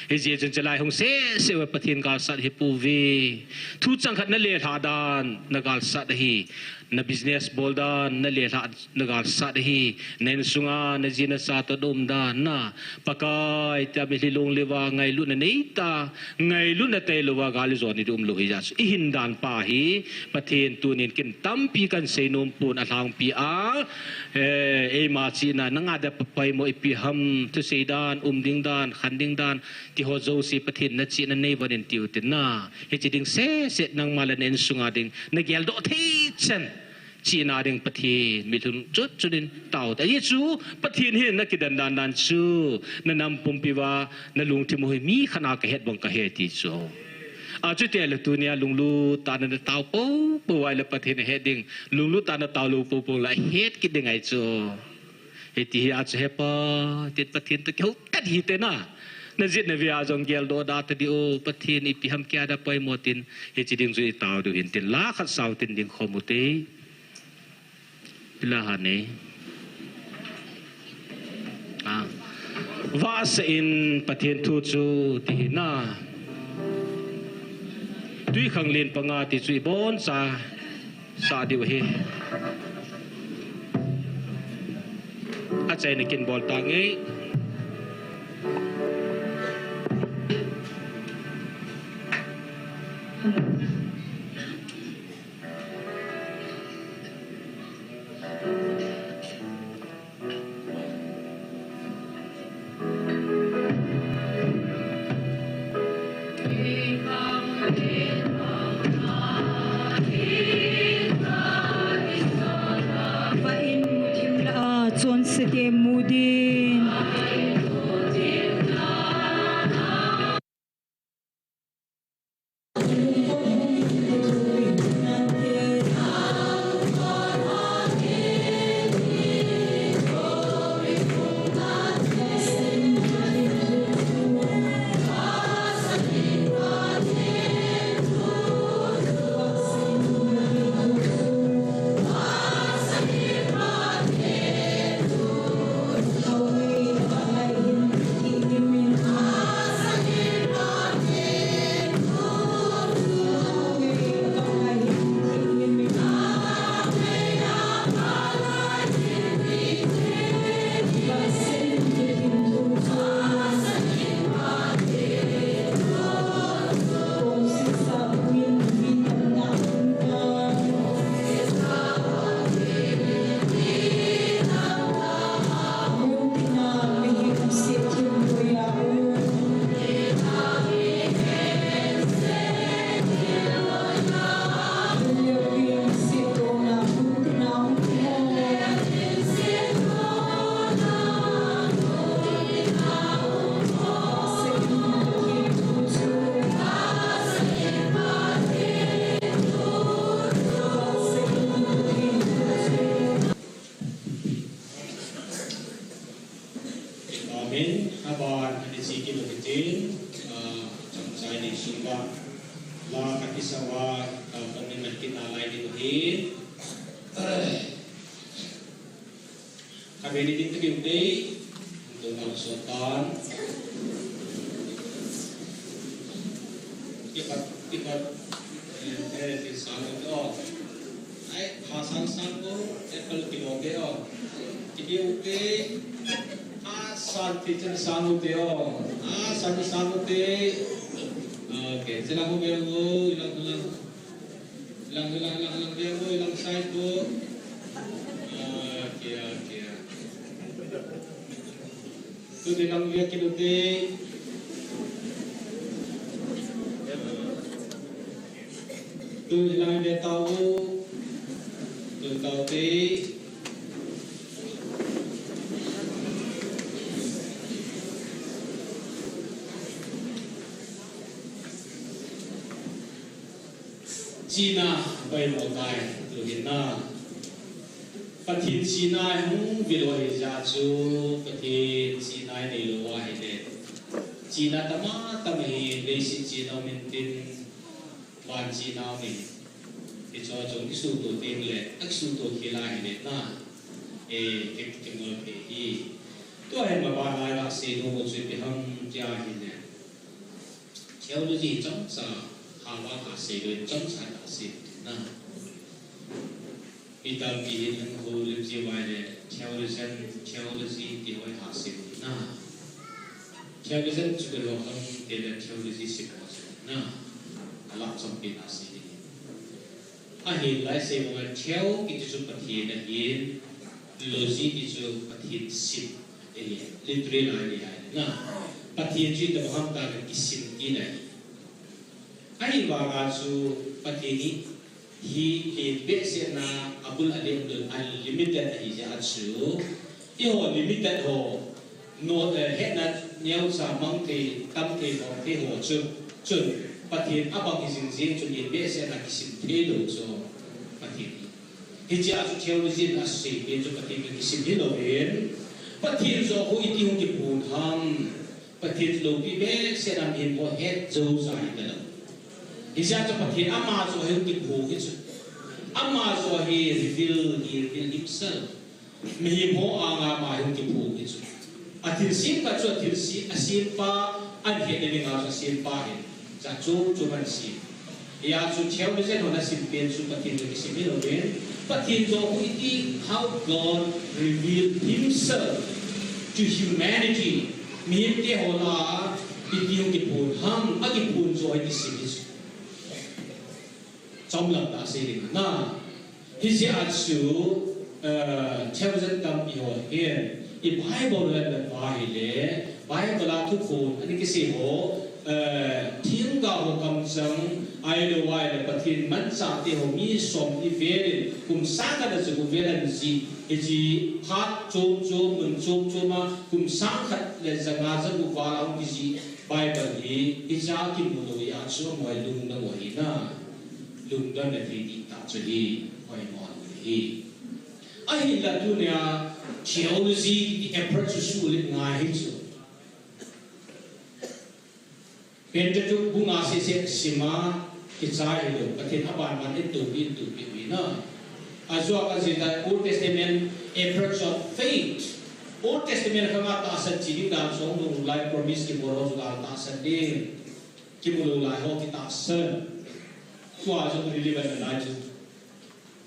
Hijeh chun chelai hung sese uva Pathen galsat hi pouve. Thu chang khat nalelhah dan, nagalsat ahi. Na business bol dan, nalelhah, nagalsat ahi. Na insunga, naji nacha toh naum dan, na. Pakai, tia mitlhi longlhai uva, ngailutna neita, ngailutna tailouva, gal ijonna ding umlou hijeh chun. Ihin dan pa hi, Pathen tunin ken tampi kahin seinom pon alhangpi a, eh, eima chihna, nanga dia papaimo ipi ham, thusei dan, um ding dan, khan ding dan, ti ho jouse Pathen nachihna neivon in tiu tin na. Hiche ding sese nangma le na insunga ding, nageldoh thei chan. Chihna ding Pathen, mitlhi chot chot in tao ta. Hijeh chun Pathen hin nakidan dan dan chu, nanam pumpi uva, nalungthim u hi mi khat a kahet bang kahe ti chu. Achuti le tunia lunglut tah a natao poupou uva le Pathen ahet ding, lunglut tah a natao lou poupou le ahet kit ding ahi chu. Hiti hi a chu He Pa, tin Pathen toh kihou tat hite na. Najit navei a jong geldoh da ta ding o, Pathen ipi ham kia da poimo tin, hiche ding chu itao diu hin tin, la khat sao tin ding khom u te. Pila ha ne. Ah. Vahsa in Pathen thu chu ti hi na. Twikhanglen panga ti chu iboncha sah diu ahi. Achaina kin bol tange. Chonse te mu din. Amen. Aban, ani chi kilo hitin, ah, chang chai ni sumba. La ka kisa wa, ah, kong ni man kit na lai ni ko hi. Ka beni din ka beu dei. Ito na sotan. Kipat, kipat. Eh, eh, ti sang ko. Ai, ha sang sang ko. Eh, pal kilo ke o. Kibiu ke. Ha sang ti chen sang ko te o. Ha sang sang ko te. Okay, chen ko be ko. Ilang, ilang. Lang, lang, lang, lang, lang, lang, lang, side ko. Ah, kya, kya. Tu di lang, kya, kya, tu di. Tu di lang, kya, tau. Tu tau di. Chihna, bai mo tai, tu hin na. Pathen chihna hung vil u ahi jeh chun, Pathen chihna nei lou ahile. Chihna tama tama hi, leiset chihna um intin, van chihna um in. Hichu chun kisuto teng le, akisuto khel ahile na. E, ke, ke ngol phe hi. Tua hi ma ba lai la se no mo chu pe ham tia hi le. Theology chomcha, ha va ha sei lou, chomcha ha sei na. Mi tampi hin hung ho lim ji vai le, theologian, theology ti hoi ha sei na. Theologian chu ke lo ham te le theology sei ko na. Ala chompi na sei ni. Ahin lai sei mo theo kiti chu Pathen ahin, logy ti chu Pathen sim. Ahi, literally ahi, ahi, na. Pathen chu itabang ham ta kisim tina ahi. Ahivanga chu Pathen hi, hi, hi behsehna abul alem dun unlimited ahi jeh chun. Eiho limited ho, no, eh, hetna neocha mang thei, tam thei, mong thei ho chu. Chun, Pathen abang hi jing jing chun ibehsehna kisim thei lou chu Pathen hi. Hichea chu theology in asei pen chu Pathen kisim hilou in. Pathen joh khu iti hung kiphong ham. Pathen chu loupi behseh in mihem ho het jou ja hita lou. Hichea chu Pathen ama joh hi hung kiphong hi chu. Ama joh hi reveal, he reveal himself. Mihem ho anga ama hi hung kiphong hi chu. Athilsem khat chu athilse-, asempa, ahin hetna dinga chu asempa ahi. Jat chom chom ahin sem. Hijeh chun theologian hon asim pen chu Pathen joh kisim hilou in. Pathen joh khu iti how God revealed himself to humanity. Mihemte ho lah a iti hung kiphong ham, akiphong joh hi kisim hi chu. Chomlam tah sei ding na. Hijeh chun, eh, theologian tampi ho hin, i Bible la na va hile, Bible a thuphon, ani kisei ho, eh, themgao ho kamchang, ahilou le Pathen manchahte ho mi som ni vel in, kum sang khat le jagup vel ahin jih, hiche phat chom chom, mun chom chom a, kum sang khat le janga jagup val a hung kijih, Bible hi, hichea kimu lou jeh chun, amaho lungdam u ahi na. Lungdon na thei ding tah chu hi, hoimo hi. Ahinla tunia theology kiti approach chu sulit ngai hi chu. Pentateuch bung a sese sima kichai hilou, Pathen aban ban in tupi, in tupi u hi na. Ajeh chu ajeh chu Old Testament approach of faith. Old Testament khang a tahsan chi ding dan song nung lai promise kibol ho chu gal tahsan ding. Kimu lou lai ho kitahsan. Tua jong relevant nalai chu.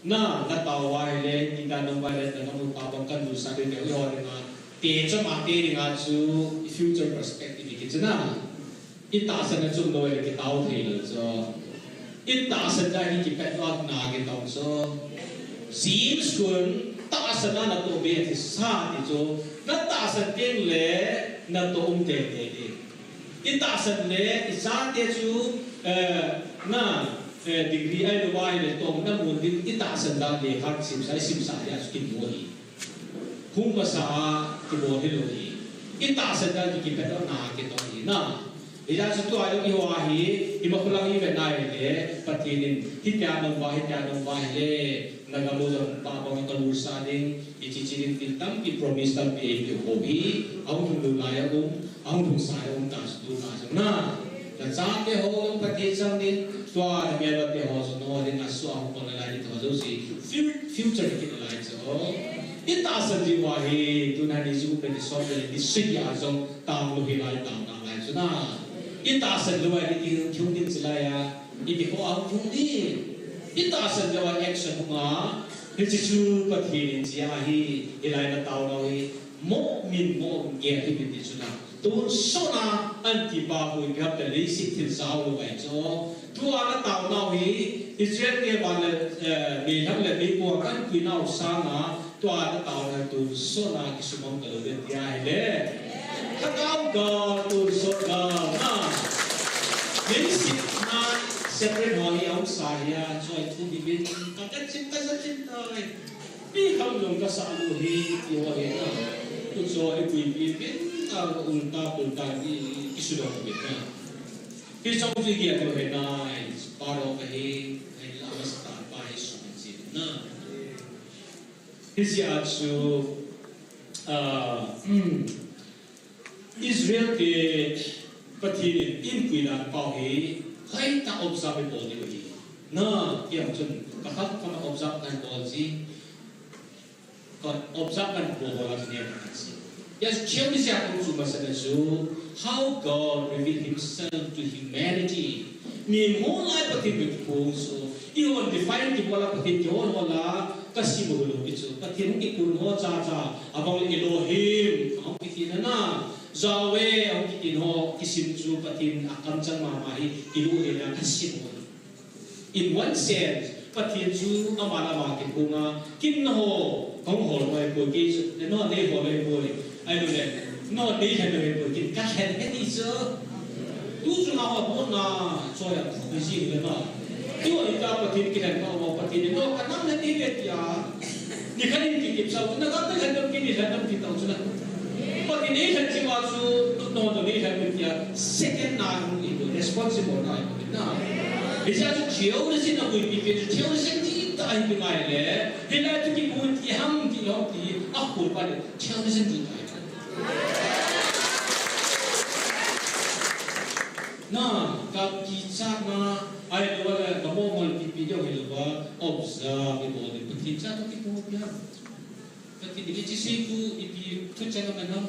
Na, na tao uva ahile, ni dan nung uva ahile, na ngamu pa bang kan dulsah ding, eiho dinga. Te chom a te dinga chu, future perspective kiti chu na. I tahsan na chom lou le kitao thei lou chu. I tahsan dan hi kipatna a kitong chu. James khun, tahsan a natoh be athisa ti chu. Na tahsan teng le, natoh um tei tei ding. I tahsan le, i chate chu, eh, na, eh, degree ahilou va ahile tohna mun ding, i tahsan dan lekha simsa, i simsa dia chu kimu ahi. Hung masa a kibol hilou ahi. I tahsan dan chu kipatna a kitong ahi na. Hijeh chun tua jong eiho ahi, ima khulang i vet na ahile, Pathen in, hitia nung uva, hitia nung uva ahile, Nagamu jong pa bang ka lursa ding, i chi chi ding thil tampi promise tampi ei pe ho hi, ahung lhung lou lai a um, ahung lhung sai a um ta chu tu ta chu na. Ka chate ho, ka thei chang ding, tua na mel te ho chu no ding a su ahung kon lai ni tho jo si, fu-, future ki lai chu. I tahsan ji wa hi, tu na ni ju pe ni som ni si ya jong, tang lou hi lai, tang na lai chu na. I tahsan lou wa ni ti chung ding si lai a. Ipi ho a hung ding. I tahsan lou a action hung a. Hiche chu Pathen in jia hi, hilai na taonau hi. Mo min mo nge hi min ti chu na. Tonsot na anti pa hui gap ta leiset thil jao lou ai chu. Tua na taonau hi, Israel te ban le, eh, meilhang le meipum a kan puinau sanga, tua na taona tonsot na kisumang ta lou den tia hi le. Ka tao ka tonsot ka na. Leiset na separate ho hi aum sa hi a, choi thu mi bin. Ka ka chin ka sa chin tai. Pi kham jong ka sa lou hi, ti ho hi na. Tu cho e pui pi bin, ta ulta pulta ni kisudong bin na. Hiche chu hi a tu hi na, part of hi, hi la ma sa ta pa hi su min si na. Hiche a chu, ah, hmm, Israel te Pathen in inpuina pau hi, hoitah observe bol diu ahi. Na, tia chun, ka khat ka observe kan bol ji, ka observe kan bol bol a chu ne ka si. Yes, cheu ni sia kong chu masana chu, how God revealed himself to humanity. Mi mo lai Pathen be kong so, i hon define ki bola Pathen ki hon hola, ka si mo lo ki chu. Pathen ki kun ho cha cha, abang le Elohim, ahung kiti na na. Yahweh, ahung kiti ho, kisim chu Pathen a kamchang mama hi, ilu he na ka si mo. In one sense, Pathen chu ama le ama kiphunga, kin na ho, kong ho loi poi, kei chu, ne no, nei ho loi poi. Ai lu le, no, nei lhen loi poi, kin ka lhen he ti chu. Tu chu na ho pon na, choi a, phu ji le na. Tu ho i ka Pathen ki lhen ka ho, Pathen no, ka nam lhen ni le tia. Ni khat in kikip sau, na ka lhen dam ki, ni lhen dam ki tau chu na. Pathen in lhen chi ma chu, no, no, ni lhen dam tia. Second na, hung i responsible na. Na. Hiche a chu theology na puipi pen chu theology ti ta hi ngai le. Hilai tu kipu ti ham ti lo ti a khu pa le theology ti ta hi. Na, ka kichat na, ai lo le ka mo mo pipi deu hi lo ba, observe bol ni Pathen cha tu kipu pi ham. Pathen in hiche sei khu ipi thucheng a man ham.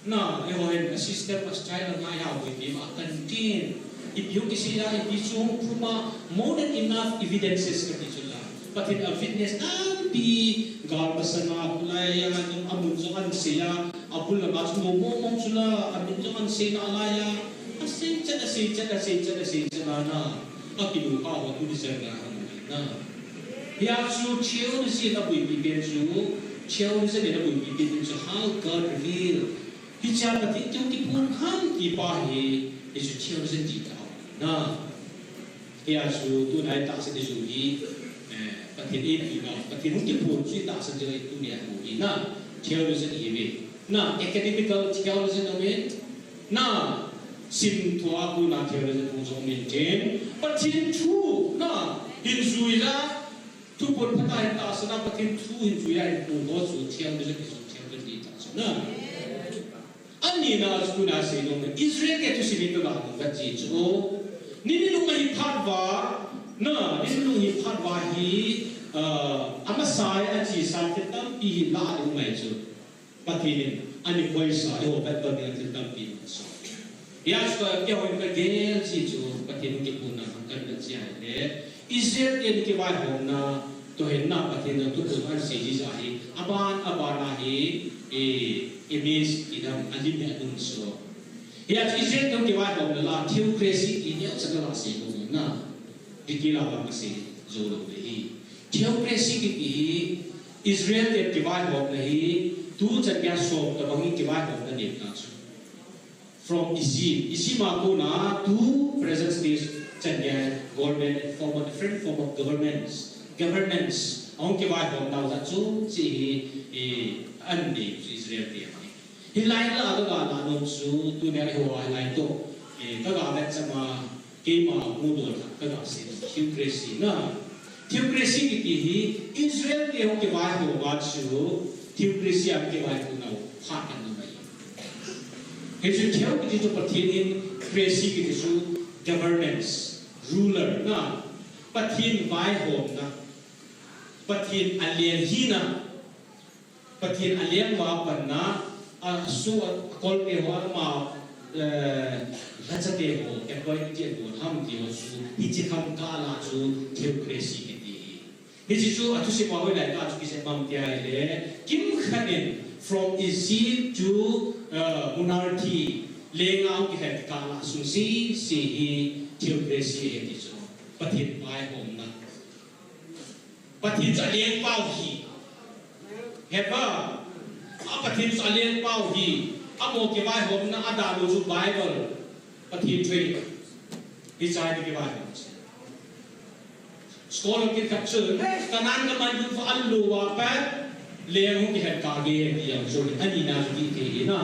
Na, eiho hin a system a style a ngai a puipi ma kan tin. Ipi hung kisei a, ipi chu hung phuma, more than enough evidences kati chu la. Pathen a witness tampi, gal masanga, kulai a, amun jong ahin sei a, abul lama chu mo mo mo chu la, amin jong ahin sei nalai a. Asei chet, asei chet, asei chet, asei chet na na. Akilu ka ho tu ni chen na hung na. Hia chu theology na puipi pen chu, theology na puipi pen chu, how God reveal. Hiche a Pathen chu kiphun ham ti pa hi, hi chu theology ti ta na. Hia chu tu nai tahsan di chu hi, eh, Pathen eipuina, Pathen hung kiphun chu tahsan di chu hi tu nia hi na. Theology hi ve. Na, academical theology na ve. Na, sim thua khu na theology khu jong min tin. Pathen thu, na, hin jui la, thuphon phatah in tahsan a Pathen thu hin jui a hin pu ho chu theology ti chu theology ti ta chu na. Ani na chu na sei nom Israel te thusim in ka ga hung vet ji chu. Ni ni lung hi phat va, na, ni ni lung hi phat va hi, ah, amasa a chi sa te tampi hi la ding mai chu. Pathen in, ani poisa, eiho vet vet ding thil tampi na so. Hia chu ka, keiho in ka gel ji chu, Pathen kiphunna kan vet ji ahi le. Israel te kivaihomna, toh hinna Pathen in thuphon ahin sei ji jeh hi, aban, aban a hi, e, e miss, i dam, a lim he a dun so. Hia chu Israel te kivaihomna la, theocracy ti neocha ka la sei ko na. Detail a vang ka sei jou lou ding ahi. Theocracy kiti hi Israel te kivaihomna hi tuchan gei a som tabang hi kivaihomna nei ta chu. From Egypt, Egypt a kona to present stage chan gei a government, form of different form of governments, governments ahung kivaihom nau jat chu chi hi, eh, an nei chu Israel te hi. Hilai la ka ga na nom chu, tunia eiho a hilai toh, eh, ka ga vet chama, keima mu dol khat ka ga sei, theocracy na. Theocracy kiti hi Israel te hung kivaihom a chu theocracy a kivaihouna phat khat ahi. Hichu theo kiti chu Pathen in cracy kiti chu governance, ruler na, Pathen vaihomna, Pathen a leng hina, Pathen a leng uva panna, a su a kol te ho ama, eh, lhacha te ho, appointee a don ham ti ho chu, hiche kham kah a chu theocracy kiti. Hiche chu a thusim a hoilai kah chu kisei ham ti ahile, kimkhat in from Egypt to, eh, monarchy, leng a hung kilhen kah a sung sese hi theocracy ahi ti chu. Pathen vaihomna. Pathen chu a lengpa u ahi. Heba, a Pathen chu a lengpa u ahi. Amaho kivaihomna a dan u chu Bible. Pathen thu. Hiche a kivaihom. Scholar khat chu, Canaan gam a lut uva alut uva pat, leng hung kilhen kah gei ti jong chu, ani na chu ti thei ahi na.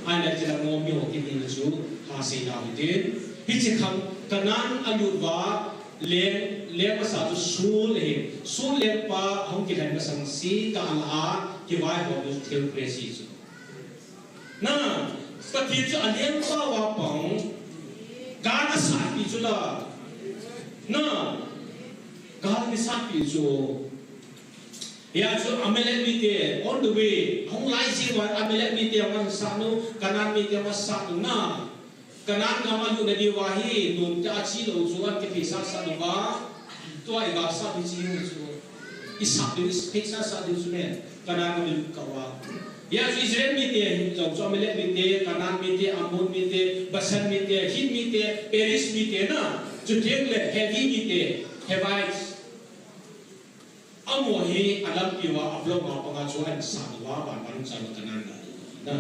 Ahile chule ngom mi ho kiti na chu, ha sei na u tin. Hiche kham, Canaan a lut uva, Leng, leng masa chu Saul ahi. Saul lengpa hung kilhen masang se kah a kivaihom chu theocracy chu. Na, Pathen chu a lengpa uva pang, gal a sat pi chu la. Na, gal a sat pi chu. Hia chu Amalek mite, on the way, hung lai jing uva Amalek mite hung sat u, Canaan mite hung sat u na. Canaan gam a lut na diu ahi, nomtah a che lou chu ahin kiphei sasa diu va. Tua i galsat ding chu, i sat ding, i phei sasa ding chu ne. Canaan gam a lut kah uva. Hia chu Israel mite, jong chu Amalek mite, Canaan mite, Ammon mite, Bashan mite, Hit mite, Periz mite na. Chuteng le Hivi mite, Hivites. Amaho hi a lampi uva, a vlog uva panga chu ahin sat uva, van van chang Canaan gam a na.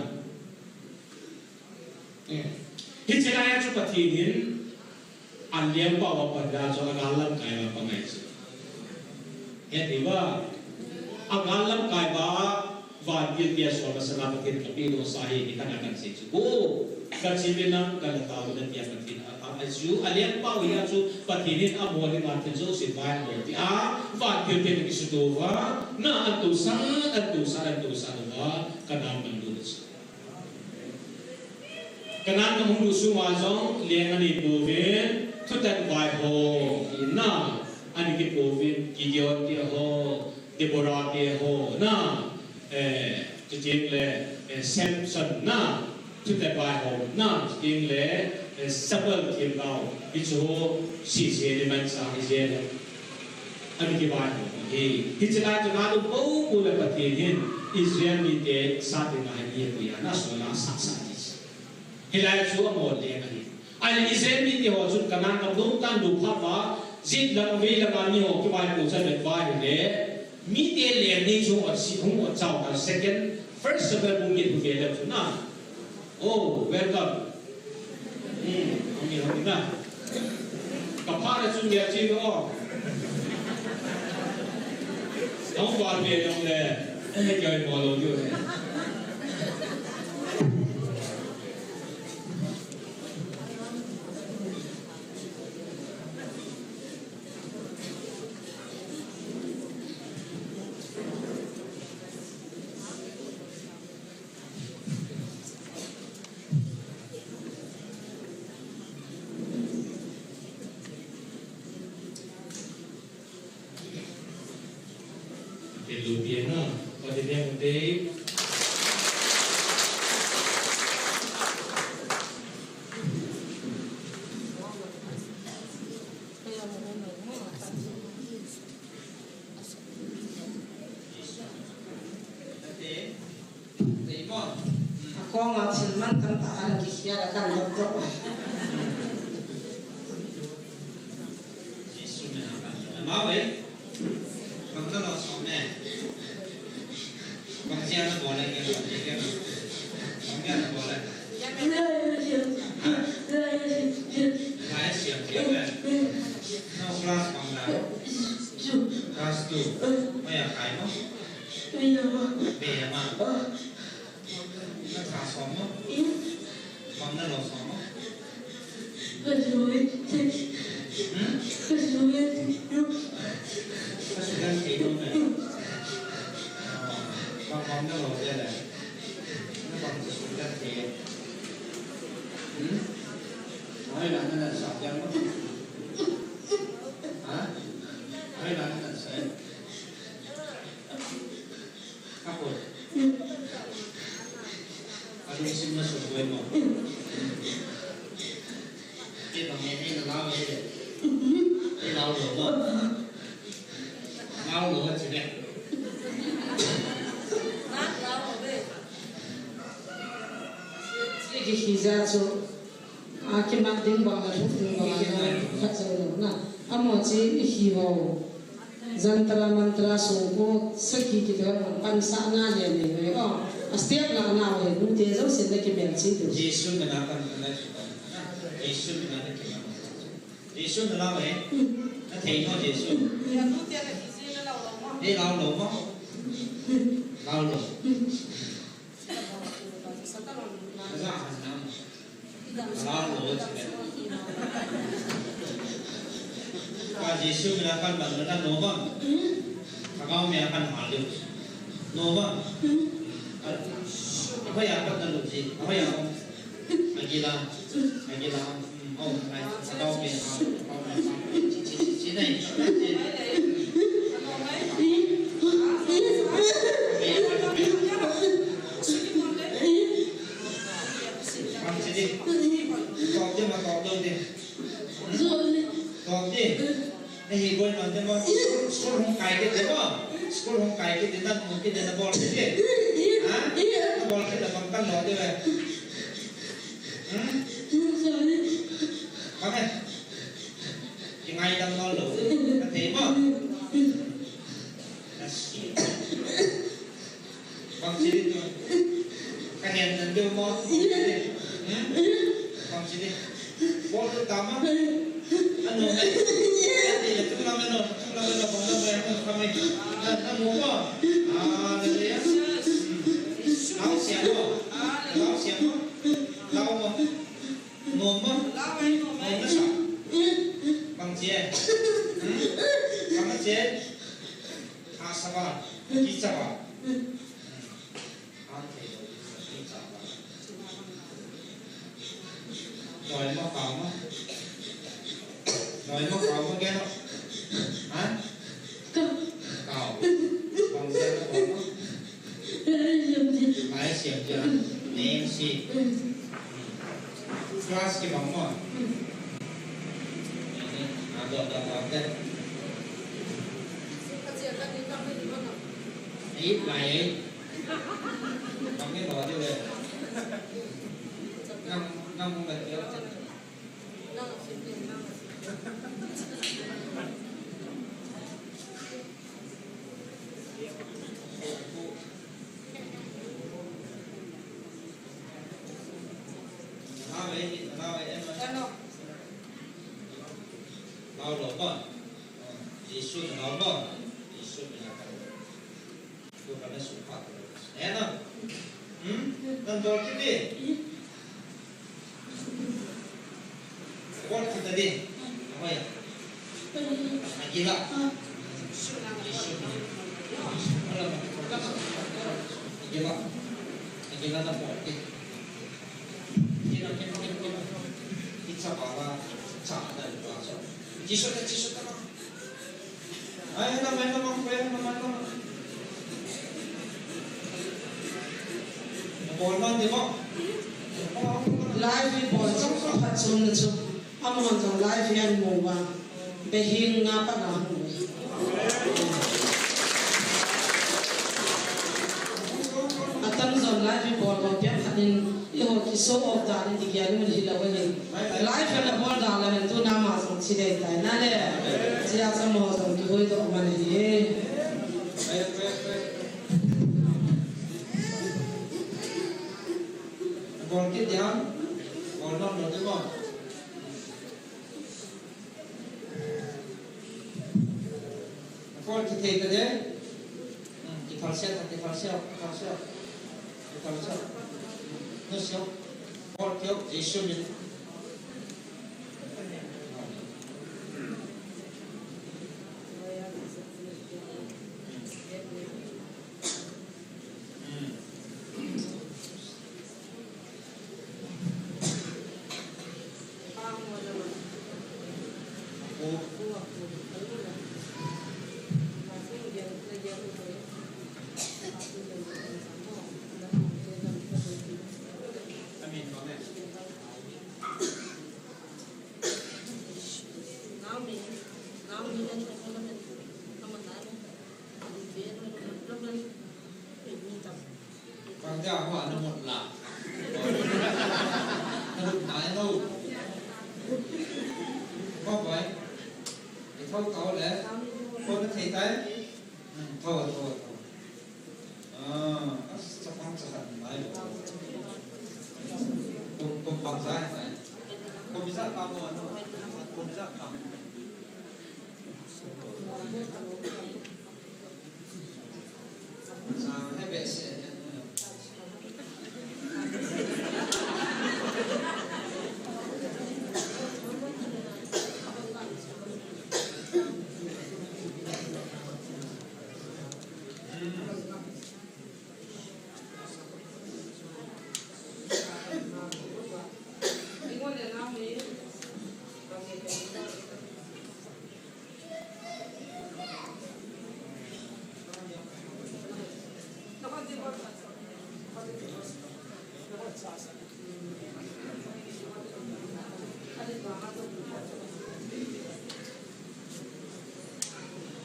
Eh. Hiche lai a chu Pathen in a lengpa uva pan a chu a gal lamkai uva pang ahi chu. Hiti uva, a gal lamkai uva, vantil tia sol masanga Pathen in kapeh doh sa hi, hitia kahin sei chu. O, ka chi ve nang, ka la tao na tia Pathen a, a, a chu, a lengpa u hia chu, Pathen in amaho dinga thil jouse vaihom tia, vantil te kisuto uva, na an tosa, an tosa, an tosa uva, Canaan gam lut chu. Canaan gam hung lut sunga jong leng anei pouvin, thutah vaihom, ina, ana kipouvin, Gideon te ho, Deborah te ho, na, eh, chuteng le, eh, Samson, na, thutah vaihom, na, chuteng le, eh, Samuel themgao, hichu ho, sese ni manchah hi jeng. Ana kivaihom ahi. Hiche lai chu na dong pou pou le Pathen hin Israel mite sat ding ahi ti ahi, na sona sat sat ding. Hilai chu amaho leng ahi. Ahile Israel mite ho chun Canaan gam dong tan lut phat uva, jet lang vei lang a mi ho kivaipo chan vet uva ahile, mite leng ni chu hung ot si, hung ot chau ta second, First Samuel bung get hu ve le chu na. Oh, welcome. Hmm, hung in, hung in na. Ka phat a chun gel cheh o. Hung val ve jong le. Eh, kei mo lou diu he. Hello, Vienna. What did they say? Akong a thil mantam tah a kikhel a kan dok dok. Jesu min a kan dok. Amau e. Bang na lo som ne. Bang sia na bol le ke lo ke. Bang sia na bol le. Ha? Lai siam siam le. No class bang la. Class two. Oi a khai mo. Be ma. Na tha som mo? Bang na lo som mo? Hmm? Nang lo te le. Nang bang chu sum te te. Hmm? Ai, nang na sa te mo. Ha? Ai, nang na sa. Ako. Ano si mas ko mo? Kei bang e, e na lau e. E lau lo mo. Lau lo a chi le. Chi ki hi ja chu. A kimat ding bang le, lhuk ding bang le, khat jo lo na. Amo chi i hi ho. Jantar mantar sung ko sakhi kiti ho, pansahna le nei ve o. A step la na ve, nute jouse na kimelchih diu. Jesu mina kan na. Jesu mina na kimelchih. Jesu mina ve. Na thei no Jesu. Nei lau lo mo. Lau lo. Ka Jesu mina kan ban na no bang. Ka kau me kan hal diu. No bang. Ahoi a pat na lo ji. Ahoi a. Agila. Agila. Oh, nai. Ka kau me. Ka kau me. Chi, chi, chi, chi, nai. Chi. Bang chi di. Top di ma top dong di. Top di. Nei hi boi ma di ma. School hung kai kit di ma. School hung kai kit di, nan hung kit di, na bol kit di. Ha? Na bol kit di, bang kan lo di ve. Hmm? Bang e. Kingaidam lo lo. Na thei ma. Na si. Bang chi di tu. Ka hen nan deu mo. Hmm? Bang chi di. Bol tu ta ma. Ano. Ani le tu la me no, tu la me no, bang la me no, ka me. Na, na mo mo. Ah, na le ya. Lau sia mo. Lau sia mo. Lau mo. Mo mo. Mo na sa. Bang chi e. Hmm? Bang chi e. Asaba, kichaba. An thei lo, kichaba. Noi ma, kau ma. Noi ma, kau ma, keno. Ha? Kau. Kau. Kau ma, kau ma. Ai, siam dia. Name si. Class kibang mo. Adot, adot, adot. Ai, lai, ai. Bang ni lo, di le. Nang, nang mong lai, di le. Lau lo ba. Jesu na lau ba. Jesu na lau ba. Ko kana su pa. Eh na. Hmm? Nan dol kit di. Bol kit di. Apa ya? Agila. Agila. Agila na bol kit. Agila, agila, agila. Itsa bala, itsa na, itsa. Jisu ta, Jisu ta. Ai, na mai, na mai, na mai, na mai. Bol man di mo. Live hi bol chang chang phat chom na chu. Amahon jong live hi amu uva. Behing nga pa na hu. Atam jong live hi bol bol piang khat in eiho ki show off dan in i gel mun hilou ahi. Live ana bol dan la hin tuna ama jong chi dei tai na le. Chia cha mo jong kihoi doh man ahi. Bol kit diam. Bol nom nom ding mo. Bol kit thei ta de. Hmm, kithal se ta, kithal se, kithal se. Kithal se. No se. Bol kit, Jesu min. Namut la. Namut nai lo. Ko bai. Ithau tau le. Ko na thei tai. Hmm, thau, thau, thau. Ah, as chapang chakhat nai lo. Ko, ko pang zai nai. Ko biza pa mo ano. Ko biza pa.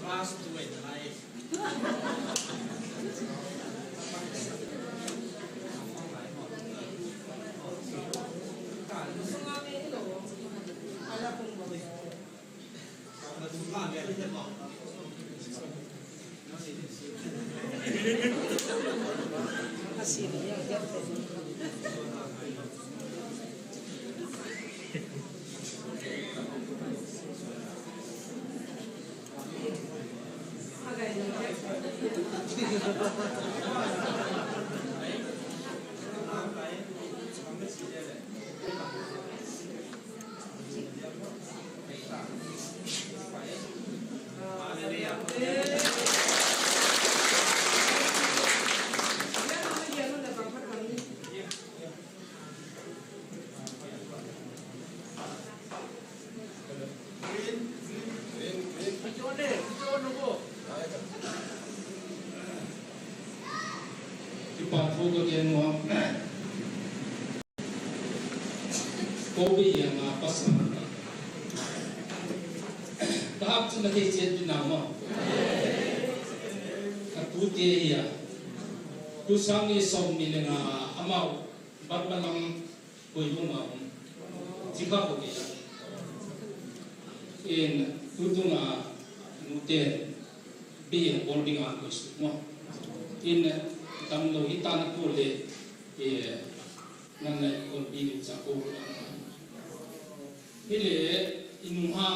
Class two in life. Kipa thu ka gen mo. Ko bi yang a pasal. Ka hap chu na thei chet pi na mo. Ka tu te hi a. Tu sang ni som ni le nga amau. Bat balang koi lung a um. Chikha ko ke. In tutung a nu te bi bol ding a koi su mo. In tam lo hi ta na ko le, e, nan na ko bi lu cha ko. Hi le inu ha,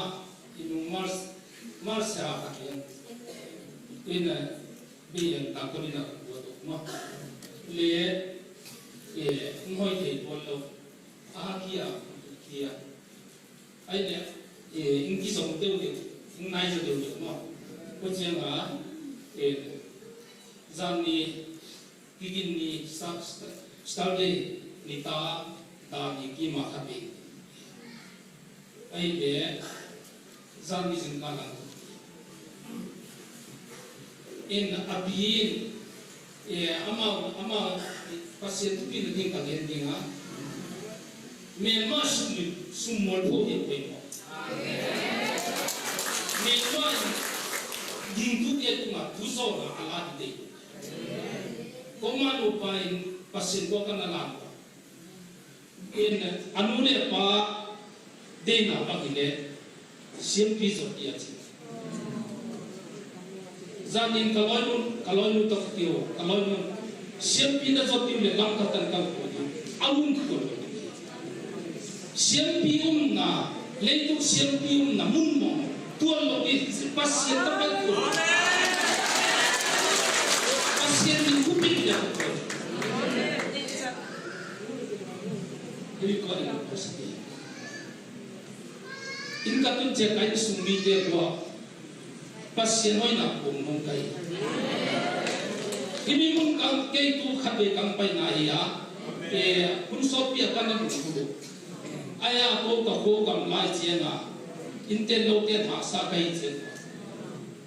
inu mars, mars ha ka ke. In Bi yang ta ko ni na ko to ma. Le, e, ngoi thei bol lo. A kia, kia. Ai le, e, in ki song teu teu. In nai jo teu teu ma. Ko chiang a, e, jan ni, kikin ni, sa, sa, star day, ni ta, ta ni ki ma kha pe. Ahile, jan ni jingkah lang. In a pi in, e, ama, ama, Pathen thupina ding ka gen ding a. Melma sum, sum mol pho hi koi mo. Melma ding tu ke tu ma tu so na ala de. Ko ma no pa in Pathen ko ka na lang. In, anu le apa deina bang hile, siampi jot dia chi. Janin ka loinu, ka loinu to kati u, ka loinu. Siampi na jot diu le lam ka tan ka ko diu. Amun ko. Siampi umna, leitung siampi umna mun mo. Tuan lo ki, Pathen ta pet ko. Pathen min kupin dia ko. Hei ko in ko sa. In ka tun che kai sung mi te ko. Pathen hoina kong nong kai. Himi mun kang kei tu khat ve kang pai na hi a. E, kun sopi a kan na mun ku. Aya ko ka ko kam lai che na. In te lo te tha sa kai che.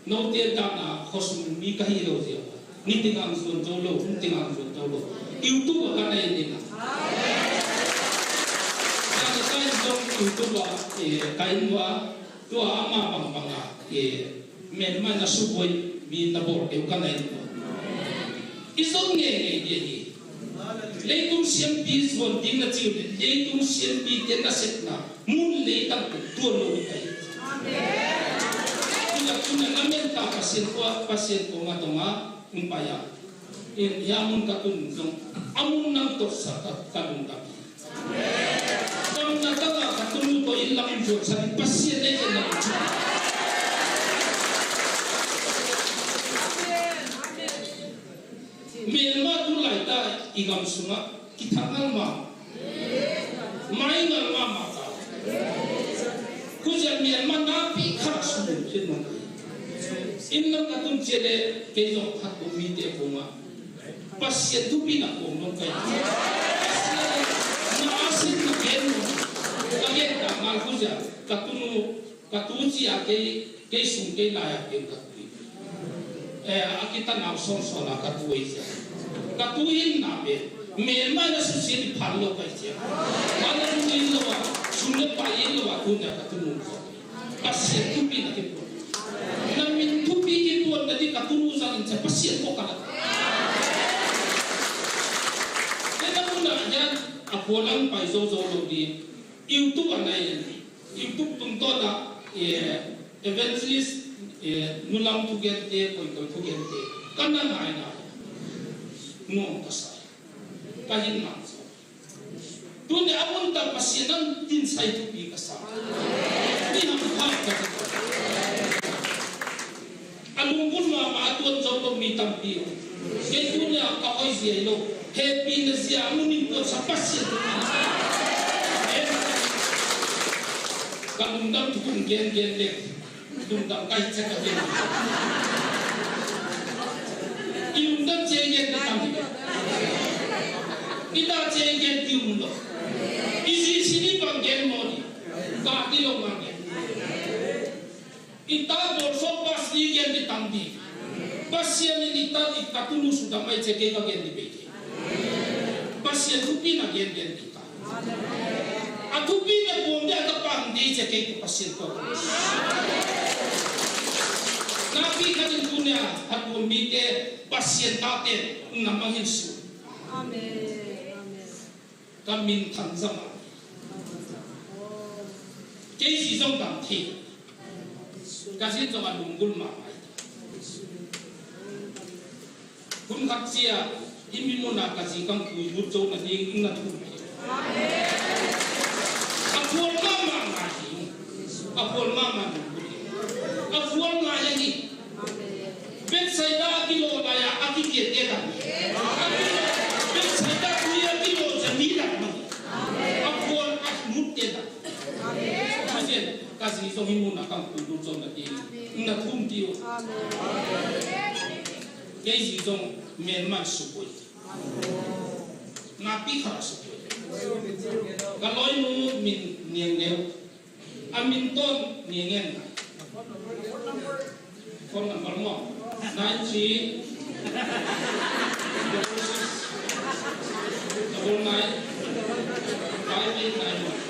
Note dana khosung mi kahi lou jeh. Nitin ang jon jou lou, nitin ang jon jou lou. YouTube a kanei ding a. Jana kai jong YouTube a, eh, kai nua, tua ama bang bang a, eh, men mai na suboi mi na bol keu kanei nua. Ijong nge nge ye hi. Leitung siampi jon ding na chi u le, leitung siampi te nasepna mun leitang te tuan lou ding ahi. Amen. Tuna, tuna lamen ta Pathen ko, Pathen ko nga tonga, um pa ya. In ya mun ka tun jong, amun nang to sa ka, ka lungdam. Amen. Kam na ta ka, ka tun to in lam jo sa Pathen le ke na. Amen. Amen. Melma tulai ta i gam sunga kithak ngal mama. Mai ngal mama ta. Kujia Melma napi khat sung kin mama. In lam ka tun chele kei jong khat ko mi te ko ma. Pathen thupi na ko nong kai. Pathen na asin na ken mo. Ka gen ta ngal kujia ka tunu Ka tu chi a kei, kei sung kei lai a pen ka tu. Eh, a kita nau son son a ka tu ei sia. Ka tu in na pen. Melma na su si di phan lo kai sia. Mana su in lo a, su ne pa in lo a tu na ka tu nu. Pathen thupi na ki pon. Na min thupi ki pon na di ka tu nu sa in sia Pathen ko ka la. Ena mun na yan a pon lang pai zo zo lo di. YouTube a nai. YouTube tungtawn a, eh, evangelist, eh, nulam thugen te, koi koi thugen te. Ka na ngai na. Nuam ka sa. Ka hin na sa. Tuni a mun ta Pathen nang tin sai thupi ka sa. Ni ham kha ka. A lunggul mama a tuan jong lo mi tampi. Kei tunia ka hoi jia lo. Happy na jia mun in tuan sa Pathen. Ka lungdam thu kum gen gen le. Lungdam kai cha ka gen. I lungdam che gen ni tampi. I ta che gen ti um lo. I ji si ni bang gen mo ni. Ka ti lo ma gen. Ita bol so pas ni gen di tam di. Pathen in ita di ka tunu su damai che kei ka gen di be di. Pathen thupi na gen gen di ta. A thupi na bom di a ta pang di che kei ku Pathen ko. Na pi ka din tunia hat bom mi te Pathen ta te na mangin su. Amen. Amen. Ka min thang jama. Kei ji jong dam thei. Ka jin jong a lunggul ma mai. Hun khat chia, i mi muna ka ji kang pui lut jo na ding ing na thu. A phual ma ma ma hi. A phual ma ma lunggul hi. A phual ma ya hi. Bethsaida a kilo laiya, a kikeh te ta. Bethsaida tui a kilo ja mi la ma. A phual a mut te ta. Amen. Ka ji jong hi muna kam pu du jong na ti. Na thum ti o. Kei ji jong men man su poi. Na pi kha su poi. Ka loi nu min niang neu. A min ton nge ngen na. Phone number mo. Nine three double six double nine five eight nine one.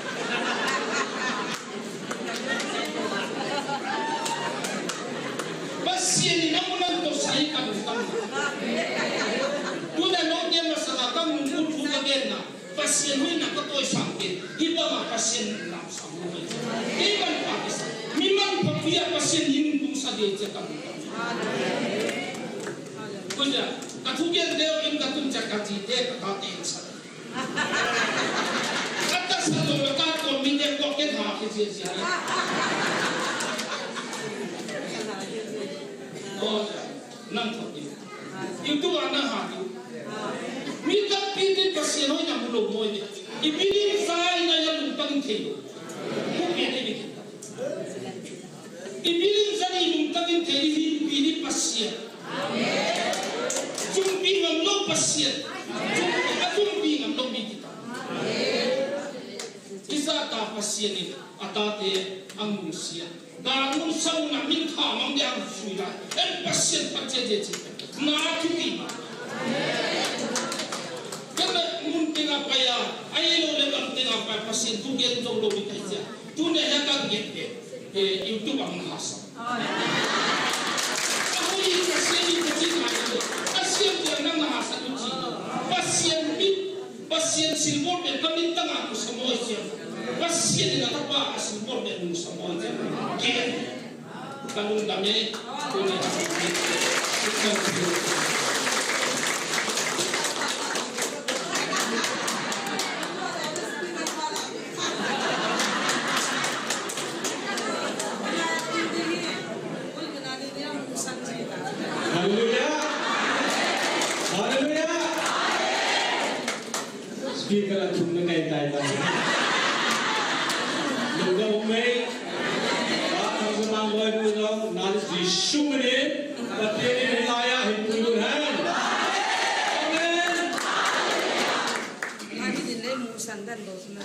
Pasian in amun a tosai ka lungdam. Tuna no dia masanga ka mun kut kut ka gen na. Pasian hoina ka toisang te, hibanga Pasian lamsang lo mai. Kei manpha kisa, mi manpha pia Pasian in tung sa de che ka. Kuja, ka thugen deu in ka tun cha ka ji te ka ta te sa. Ka ta sa lo ka ta ko mi te ko ke ha ke je je. Oh, nang ko ti. YouTube a na ha tu. Mi tampi tin Pasian hoina mu lo mo ni. I bilin sa ina ya lungtang thei lo. Mu pe ni ni. I bilin sa ni lungtang thei hi pi ni Pasian. Chumpi ngam lo Pasian. Chumpi a chumpi ngam lo mi kita. Kisa ta Pasian in a ta te ang lungsia. Ganun sauna min khamang dia sui lai. En Pasian pha che che che. Na thupi ma. Kana mun tinga paya, ai lo le kam tinga paya Pasian thugen jong lo mi kai che. Tuna ya ka get de. Eh, YouTube ang hasa. Ako yung Pasian yung kasi na ito. Pasian ko nang nahasa yung sino. Pasian mi. Pasian silbol beh ka min tanga nu samoi che. Pasian in a tapa a silbol beh nu samoi che. Ke. Ka lungdam e. Tuni. Hallelujah. Hallelujah. Speaker a thum na kai tai tai. Lungdam um e. Ba thang sa mang loi bu jong, na Jesu min in, Pathen in hilai a hin pui lun hen. Amen. Ahi din le mu san dan do suna.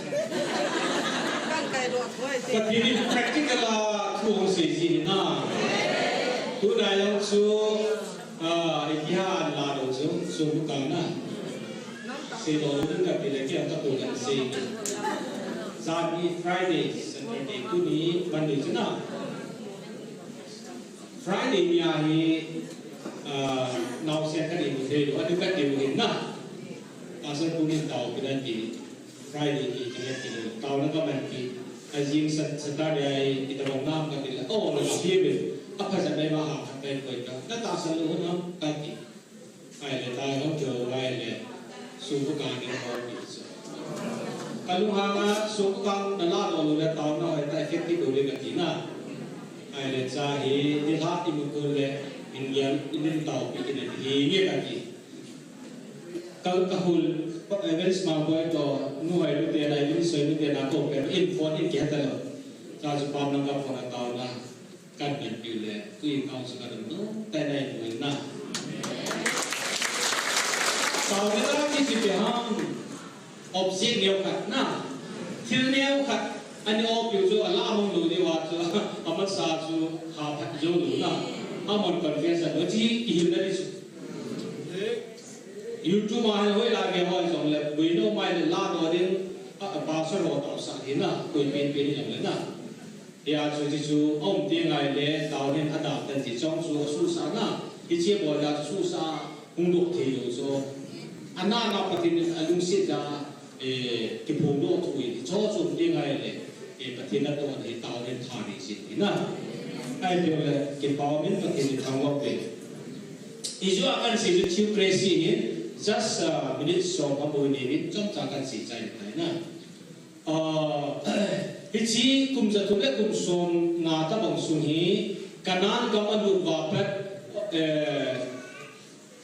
Kan kai do thoi te. Pathen in practical a thu hung sei ji hi na. Tuna jong chu, ah, itihan la do chu, chu bu kan na. Sei do lu ka ti le kia ka tu kan sei. Jani Friday, Saturday, tuni Monday chu na. Friday ni a hi, ah, naosen khat in mu thei lou, anu khat in mu hin na. Pastor pu in tao pi na ti, Friday ni ti na ti lou, tao na ka man ti. A jing Sat-, Saturday a hi, i tabang nam ka ti le, oh, na si be. A pha sa mai ma ha, ka kai koi ka. Na ta sa lou na, ka ti. Ahile, tai hung kihou ahile, songkho kang ding hou pi chu. Ka lunghang a, songkho kang na la lou lou le, taona hoi tai, effective lou ding kati na. Ahile, cha hi, nilhah i mu kon le, in gel, in din tao pi kit in ti hi nge kati. Ka, ka hul, Evans Mangboi toh, nu hoi nu te na, Evans Soi nu te na, ko pe, in phone in kihe ta lou. Cha chu pam lang ka phone a taona. Kan min piu le, tui kang chu ka dum dum, tai nai mu na. Tao le ta ki chi pe ham, object neo khat na, thil neo khat, ani o piu chu a la mong lou diu a chu, a masa chu ha phat jou lou na, a mon confess a lou chi ki hil na di chu. YouTube a hoi la ke hoi jong le, bui no mai le la do ding, a, a pastor ho tao sa hi na, koi pen pen jong le na. Hia chu, hichu, a um teng ahile, tao hin a dam tan ti chong chu, a suhsah na, hiche bol a chu suhsah, hung doh thei lou chu. A na na Pathen in a lungset a, eh, kiphong doh thu hi, chu chu um teng ahile, eh, Pathen natoh hi tao hin tha nei sin hi na. Ahivang le, kipah in Pathen in thangvah pe. Ijeh a kan sei chu theocracy hi, just, uh, minute som a boi nei in, chomcha kan sei chai tai na. Ah, hiche kum jathum le kum somnga tabang sung hi, Canaan gam a lut uva pat, eh,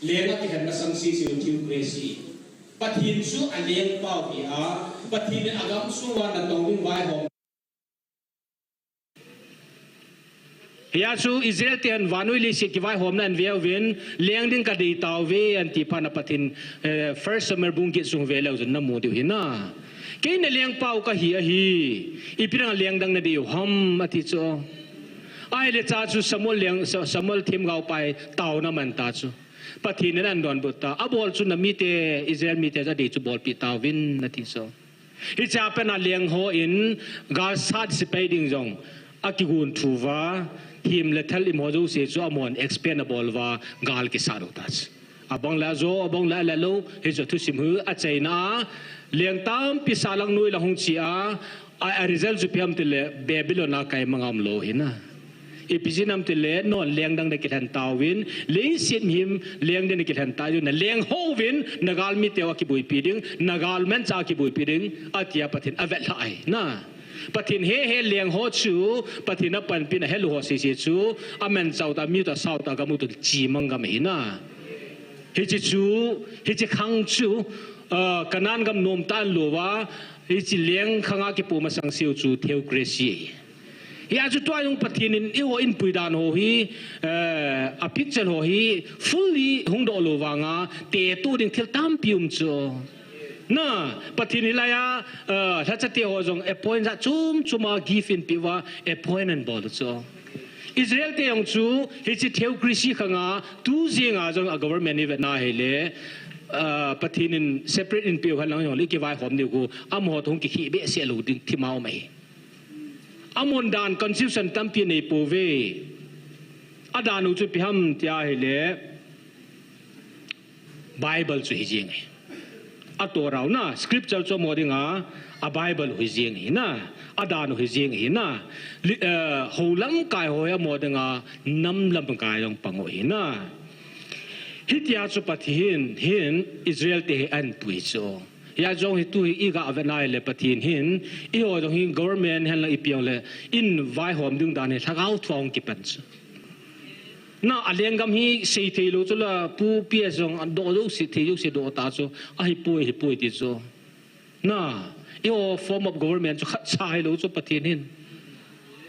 leng a kihen masang sese u theocracy. Pathen chu a lengpau hi a, Pathen in a gam sunga natong ding vaihom. Hia chu Israel ten vannoi leiset kivaihomna in ve uvin, leng ding ka dei tauve, an ti phat na Pathen, eh, First Samuel bung get sung ve leu chun na mu diu hi na. Kei na lengpau ka hi ahi, ipi dang a leng dang na dei u ham, a ti chu. Ahile cha chu Samuel leng, Sa-, Samuel themgao pa hi taona man ta chu. Pathen in an donbut ta, a bol chu na mite, Israel mite a dei chu bolpi tauvin, a ti chu. Hiche a pat na leng ho in gal sat sepai ding jong a kigon thu uva, thim le thal im ho jouse chu amahon expend a bol uva, gal kisat u ta chu. Abang le ajo, abang le alet lou, hichu thusim hi a chaina a, leng tampi sah lang noi lang hung che a, a, a result chu ipi ham tile Babylon a kai mang a um lou hi na. Ipi jeh ham tile, non leng dang na kilhen tauvin, leiset mihem leng ding na kilhen tauvin, na leng houvin, na galmi teu a kiboipi ding, na galmanchah a kiboipi ding, a tia Pathen a vetlhah ahi na. Pathen he he leng ho chu, Pathen a panpina he lou ho sese chu, a manchah u ta, mi u ta, sa u ta, gam u ta, chemang gam ahi na. Hiche chu, hiche khang chu, ah, Canaan gam nom tan lou va, hiche leng khang a kipo masang seu chu theocracy ahi. Hia chu tua jong Pathen in eiho in puidan ho hi, eh, a picture ho hi fully hung doh lou vanga, te tu ding thil tampi um chu. Na, Pathen hilai a, eh, lhacha te ho jong appoint jat chom chom a gift in pe uva, appoint an bol chu. Israel te jong chu, hiche theocracy khang a, tu jeng a jong a government i vet na hile, eh, Pathen in separate in pe u hen lang jong le kivaihom diu khu, amaho toh hung kikhe behseh lou ding thim a um ahi. Amahon dan constitution tampi nei pouve. A dan u chu ipi ham tia hile, Bible chu hi jeng ahi. A Torah u na, scripture chu amaho dinga, a Bible u hi jeng ahi na, a dan u hi jeng ahi na, li-, eh, hou lamkai ho hi amaho dinga, nam lamkai jong pang u ahi na. Hitia chu Pathen hin Israel te hi ahin pui chu. Hia jong hi tu hi i ga vet na ahile Pathen hin, eiho jong hi government hen lang ipi jongle, in vaihom ding dan hi lhagao thua hung kipan chu. Na, a lenggam hi sei thei lou chu la, pu P S jong a doh jouse, thei jouse doh ta chu, ahipoi, ahipoi ti chu. Na, eiho form of government chu khatcha hilou chu Pathen hin.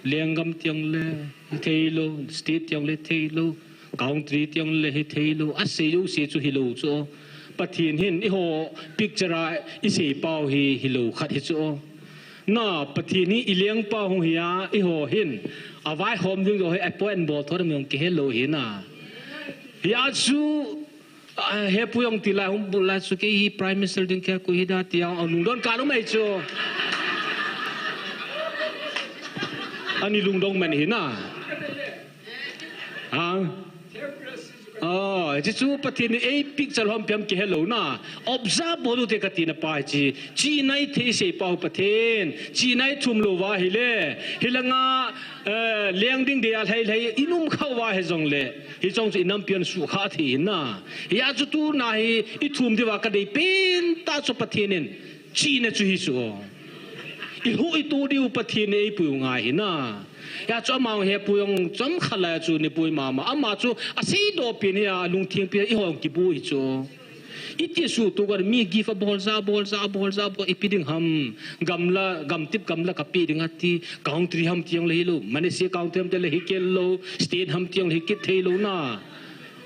Lenggam ti jongle, hithei lou, state ti jongle, hithei lou, country ti jongle, hithei lou, asei jouse chu hilou chu. Pathen hin, eiho picture a isei pau hi, hilou khat hi chu. Na, Pathen hi i lengpa hung hi a, eiho hin, a vaihom ding joh hi appoint bol thot ding jong kihe lou hi na. Hia chu, ah, he pu jong ti lai hung bul lai chu kei hi Prime Minister ding kei koi hi da ti a, a lungdon ka lou mai chu. Ani lungdong man hi na. Ha? Oh, hiche chu Pathen in ei picture hom piam kihe lou na. Observe bol u te kati na pa hiche. Chi nai thei sei pau Pathen. Chi nai thum lou va hile. Hilanga, eh, leng ding dia lhai lhai i um khau va hi jongle. Hiche chu i nampi a sukha thei na. Hia chu tuna hi i thum diu va ka dei pen tah chu Pathen in. Chihna chu hi chu. I hu i tu diu Pathen in eipui u ngai hi na. Hia chu ama he pu jong chomkhat lai chu ni pui mama. Ama chu asei doh pen hi a lungthim pen eiho jong kibu hi chu. Iti suh tu ka mi gift a bol ja, bol ja, bol ja, bol ipi ding ham. Gamla, gamtip gamla ka pe ding ati. Country ham ti jongle hilou. Manasseh country ham ti jongle hi kit lou. State ham ti jongle hi kit thei lou na.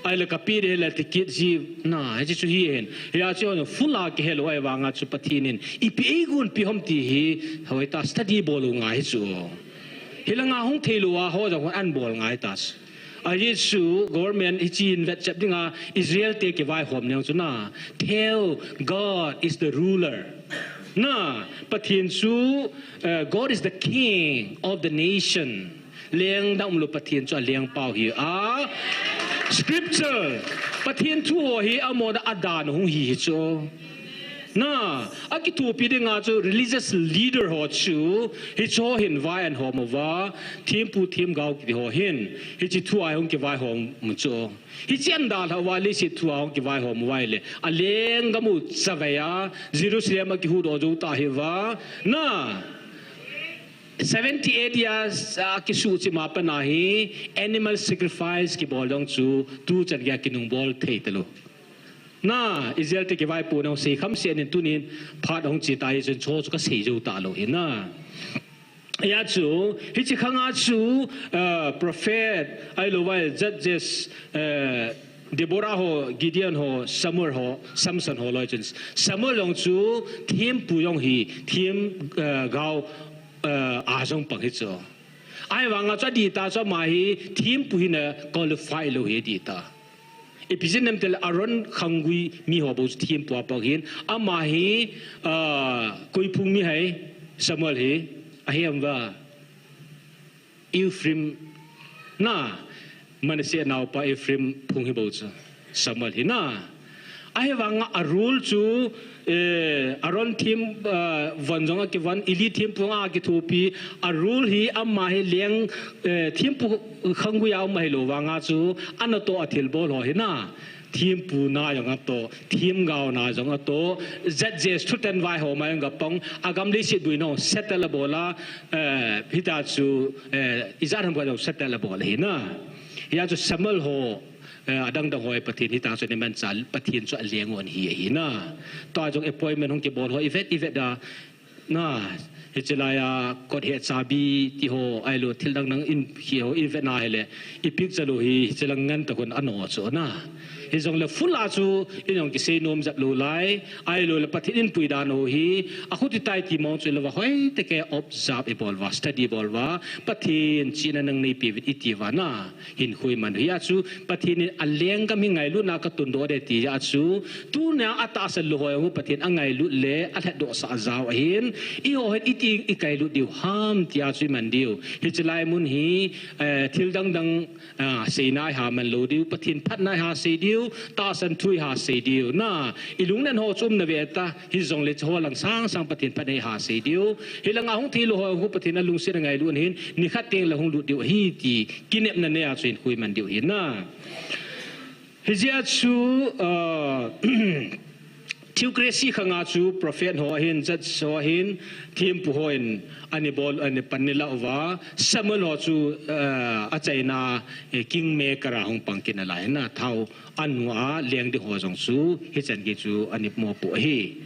Ahile ka pe ding le ti kit ji na, hiche chu hi hen. Hia chu full a kihe lou ahivanga chu Pathen in. Ipi eigonpi hom ti hi, hoitah study bol u ngai hi chu. Hilanga hung thei lou a ho jong hung an bol ngai ta chu. Ahi chu government hiche in vetchep dinga Israel te kivaihom neo chu na. Tell God is the ruler. Na, Pathen chu, eh, God is the king of the nation. Lengdam lou Pathen chu a lengpau hi a. Scripture. Pathen thu ho hi amona a dan hung hi hi chu. Na, akithopi dinga chu religious leader ho chu, hiche ho hin vai ahin hom uva, thempu themgao kiti ho hin, hiche thu a hung kivaihom u chu. Hiche ahin dalha uva leiset thu a hung kivaihom uva ahile, a lenggam u chavei a, Jerusalem a kihuhdoh jou ta hi uva, na, seventy A D a, a kisuh chim a pat a hi, animal sacrifice kibol jong chu, tuchan gei a kinung bol thei talou. Na, Israel te kivaipohna sei kham se nin tunin phat hung che ta hi chun chu chu ka sei jou talou hi na. Hia chu, hiche khanga chu, ah, prophet, ahilou vai, judges, eh, Deborah ho, Gideon ho, Samuel ho, Samson ho loi chun. Samuel jong chu, thempu jong hi, them, eh, gao, eh, a jong pang hi chu. Ahivanga chu adih tah chu ama hi thempu hina qualify lou hi adih tah. Ipi jeh inem itile Aaron khanggui mi ho bou chu thempu a pang ahin, ama hi, ah, koi phung mi ham Samuel hi, ahi em va. Ephraim na, Manasseh naopa Ephraim phung hi bou chu. Samuel hi na. Ahivanga a rule chu, eh, Aaron them, eh, von jong akivon, Eli thempu a kithopi, a rule hi ama hi leng, eh, thempu khanggui a um ahilou vanga chu, anatoh a thilbol ho hi na. Thempu na jong atoh, themgao na jong atoh, judges thutan vaihom a jong kapang, agam leiset buina settle abol a, eh, hita chu, eh, ijat ham khat jong settle abol hi na. Hia chu Samuel ho, eh, adang dang ho hi Pathen hita chu ni mancha Pathen chu aleng u ahi, ahi na. Tua jong appointment hung kibol ho ivet ivet a na, hiche lai a kot he chabi ti ho, ahilou thil dang dang in hi ho ivet na hile, i picture lou hi, hiche lang ngen ta khun ano chu na. Hijongle full a chu, in jong kisei nom jep lou lai, ahilou le Pathen in pui dan ho hi, akhuti tai ti mong chu ilou va, hoitah kei observe ibol uva, study bol uva, Pathen chihna nang neipe uvin iti uva na. Hinkho iman u hia chu Pathen in alenggam hi ngailutna a katundoh ding ti hia chu, tuna atahsa lou ho jong Pathen angailut le alhatdoh sah jao ahin, eiho hin iti ikailut diu ham tia chu iman diu. Hiche lai mun hi, eh, thil dang dang, ah, seina iha man lou diu, Pathen phatna iha sei diu. diu, tahsan thu i ha sei diu. Na, i lungnen ho chu um na ve ta, hijongle chu ho lang sang sang Pathen phat nei ha sei diu. Hi langa hung thilou ho khu Pathen a lungset a ngailu ahin, nikhat teng le hung lut diu ahi ti, kinepna nei a chu hin khu i man diu ahi na. Hijeh a chu, ah, theocracy khanga chu prophet ho ahin, judge ho ahin, thempu hon ana bol, ana pan ana la uva, Samuel ho chu, ah, achaina, eh, kingmaker a hung pang kit nalai na, thao ana mu a, leng ding ho jong chu, hichan gei chu ana mopoh ahi.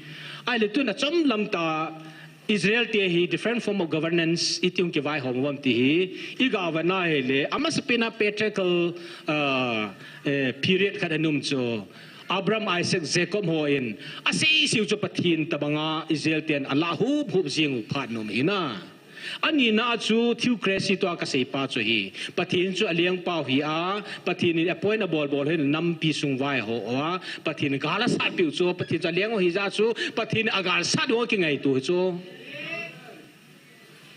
Ahile tuna chomlam tah, Israel te hi different form of governance iti hung kivaihom uvam ti hi, i ga vet na hile, amasapen a patriarchal, ah, eh, period khat ana um chu, Abraham, Isaac, Jacob hon asei seiu chu Pathen tobanga Israel ten alah hup hup jing u phat ana um ahi na. Anina chu theocracy tua kasei pa chu ahi. Pathen chu alengpau ahi a, Pathen in appoint abol bol hin nampi sung vai ho a, Pathen gal asat piu chu, Pathen chu aleng u ahi jeh a chu, Pathen agal sat u kingaito hi chu.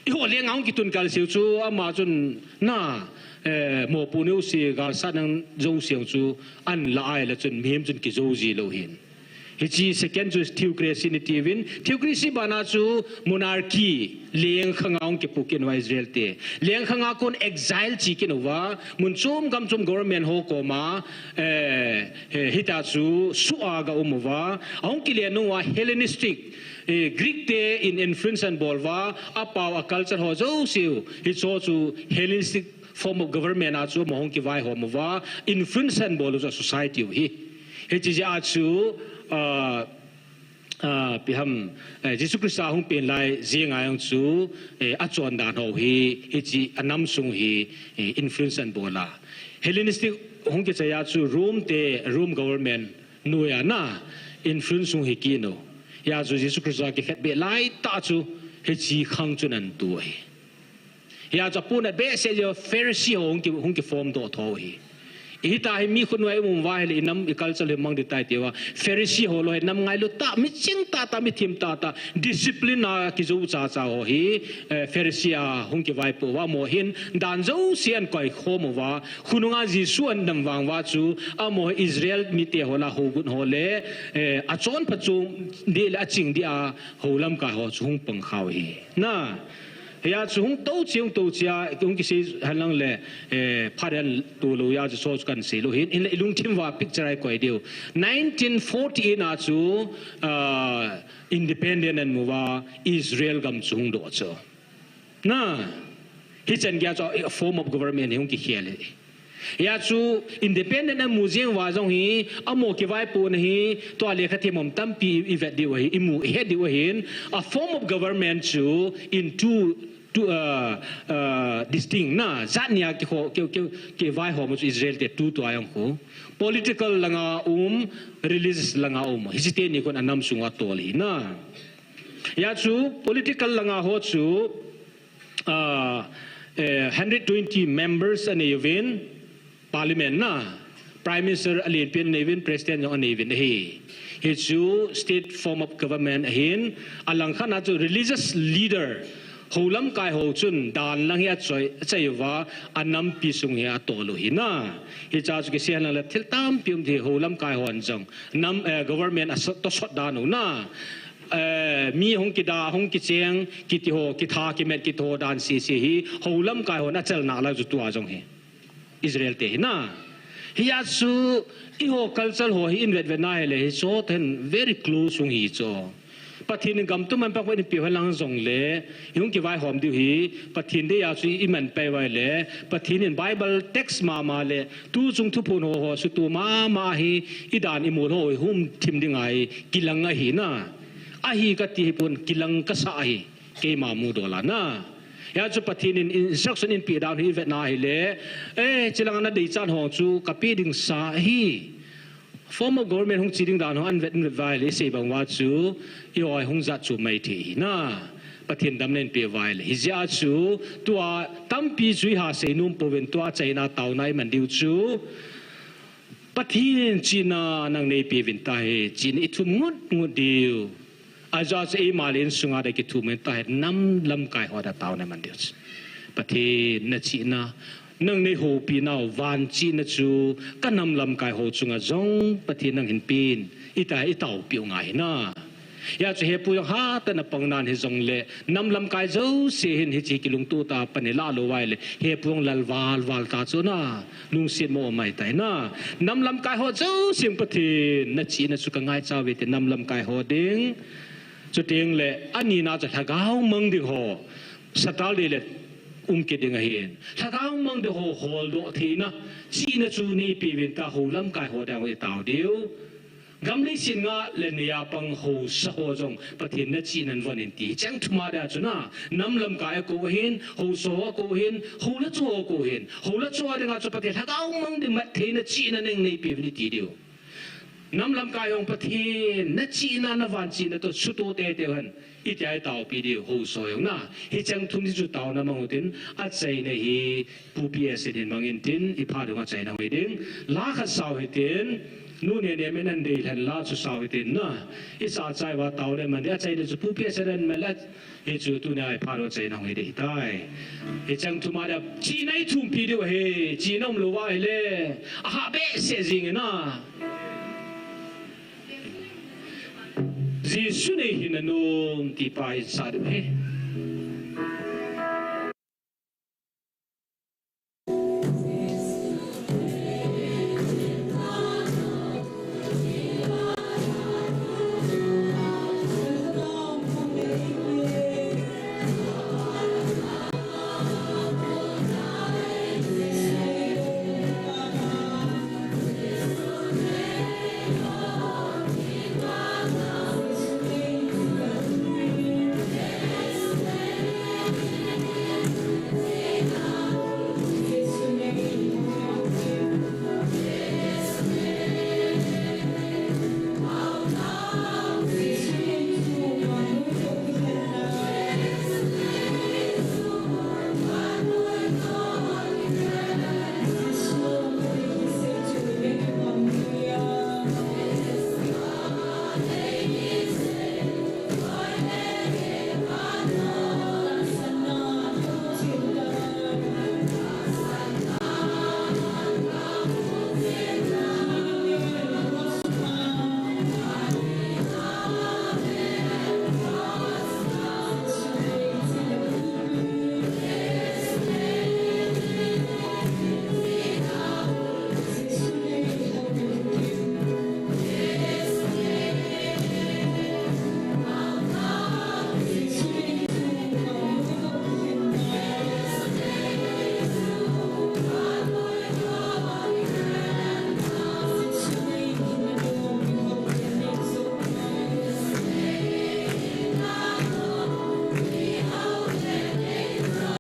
Eiho leng a hung kitun kal seiu chu, ama chun na, eh, mopo neo se, gal sat nang jo seiu chu, ana la ahile chun, mihem chun kijou ji lou hin. Hiche second chu theocracy iti uvin, theocracy bana chu monarchy, leng khanga hung kipoh kit uva Israel te. Leng khanga kon exile chi kit uva, mun chom gam chom government ho koma, eh, eh, hitia chu suh a ga um uva, ahung kile nung uva Hellenistic, eh, Greek te in influence ana bol uva, apao a culture ho jouse u, hicho chu Hellenistic form of government a chu amaho hung kivaihom uva, influence ana bol u chu society u ahi. Hiche jeh a chu, ah, ah, ipi ham, eh, Jesu Christa hung pen lai jeng a jong chu, eh, achondan ho hi, hiche anam sung hi, eh, influence ana bol a. Hellenistic hung kichai a chu Rome te, Rome government noiya na influence hung hi kit u. Hia chu Jesu Christa kikhetbeh lai tah chu hiche khang chun ana tu ahi. Hia chu apunat behseh jeh a Pharisee ho hung ki, hung kiform doh tho u ahi. Hitia hi mi khut noiya i um uva ahile i nam i culture hi mang ding tai tia Pharisee ho lou hi nam ngailu tah, mi ching tah tah, mi thim tah tah, discipline a kijou cha cha ho hi, eh, Pharisee a hung kivaipoh uva, amaho hin dan jouse ana koikhom uva, khonunga Jesu ana dam vang uva chu, amaho Israel mite ho lah a hougut ho le, eh, achonpha chom ding le aching ding a hou lamkai ho chu hung pang kha u ahi. Na, hia chu hung tou cheh, hung tou cheh a, hung kisei henlang le, eh, phat ana to lou a chu, chu kan sei lou hin, hinla i lungthim uva picture a i koi diu. Nineteen forty-eight a chu, ah, independent ana mu uva, Israel gam chu hung doh chu. Na, hichan gei a chu, a form of government hi hung kikhel hi. Hia chu independent ana mu jeng uva jong hi, amaho kivaipohna hi, tua lekha them hom tampi i vet diu ahi, i mu, i het diu ahin, a form of government chu in two, two, uh, uh, distinct na, jat ni a ki, ki, ki, kivaihom chu Israel te tu tua jong khu. Political langa um, religious langa um. Hiche teni khun anam sunga tol ahi na. Hia chu political langa ho chu, ah, eh, hundred twenty members anei uvin, parliament na, prime minister alenpen anei uvin, president jong anei uvin ahi. Hichu state form of government ahin, alangkhat a chu religious leader, hou lamkai ho chun dan lang hi achoi, achai uva, anampi sung hi atol u ahi na. Hiche chu kisei henlang le thil tampi um ding ahi, hou lamkai hon jong nam, eh, government a tosot dan u na. Eh, mi hung kida, hung kicheng, kiti ho, kitha, kimet, kiti ho dan sese hi, hou lamkai hon achalna lang chu tua jong hi. Israel te hi na. Hia chu, eiho culture ho hi i vet vet na hile, hicho ten very close hung hi chu. Pathen in gam tum ana pang pen i peh henlang jongle, i hung kivaihom diu hi, Pathen dei a chu i man pai uva ahile, Pathen in Bible text mama le, tu chung thuphon ho ho suhtoh mama hi, i dan i mol ho hi hung thim ding ahi, kilang ahi na. Ahi kati hi pon kilang kasa ahi, keima mudol a na. Hia chu Pathen in instruction eipeh dan hi i vet na hile, eh, hiche langa na deichat ho chu kapeh ding sa ahi. Form of government hung che ding dan ho i vet, i vet uva ahile, i sei bang uva chu, eiho hung jat chu mai thei ahi na. Pathen damna eipeh uva ahile. Hijeh a chu, tua tampi chu i ha sei nom pouvin tua achaina taona i man diu chu, Pathen chihna nang neipeuvin tahi, chihna i thum ngut ngut diu. Ajeh chu eima le insunga ding kithum in tahi, nam lamkai ho ding taona i man diu chu. Pathen na chihna, Nang nei houpi nau van chihna chu ka nam lamkai ho chunga jong Pathen nang hin pen, iti a i taopi u ngai na. Hia chu hepu jong hatah in a pang nan hijongle nam lamkai jouse hin hiche kilungtoh tah a pan i lah lou uva ahile hepu jong lal val val ta chu na, lungset mo mai tai na. Nam lamkai ho jouse Pathen na chihna chu ka ngaicha uve ti nam lamkai ho ding. Chuteng le ani na chu lhagao mang ding ho, Saturday le um kit ding ahin. Lhagao mang ding ho holdoh theina chihna chu nei pe uvin tia ho lamkai ho ding i tao diu. Gam leiset nga le ni a pang haosa ho jong Pathen na chihna in von in ti. Cheng thum a dia chu na, nam lamkai a kou ahin, haosa ho a kou ahin, ho le cho a kou ahin, ho le cho a dinga chu Pathen lhagao mang ding mat theina chihna nang nei pe uvin i ti diu. Nam lamkai ho Pathen na chihna na van chihna toh sutoh teitei hen. Iti a i taopi diu haosa ho jong na. Hicheng thum hi chu taona mang u tin, achaina hi Pu P S in hin mang in tin, i phat dung a achaina hung hi ding. La khat sao hitin, nu ne ne men an dei lhen la chu sao hitin na. I sa chai uva tao le man ding, achaina chu Pu P S in an man la. Hichu tunia i phat dung a achaina hung hi ding tai. Hicheng thum a dia chihna i thumpi diu ahi, chihna um lou uva ahile, aha behseh jing in na. Jesu nei hi nanom ti pa i sa diu ahi.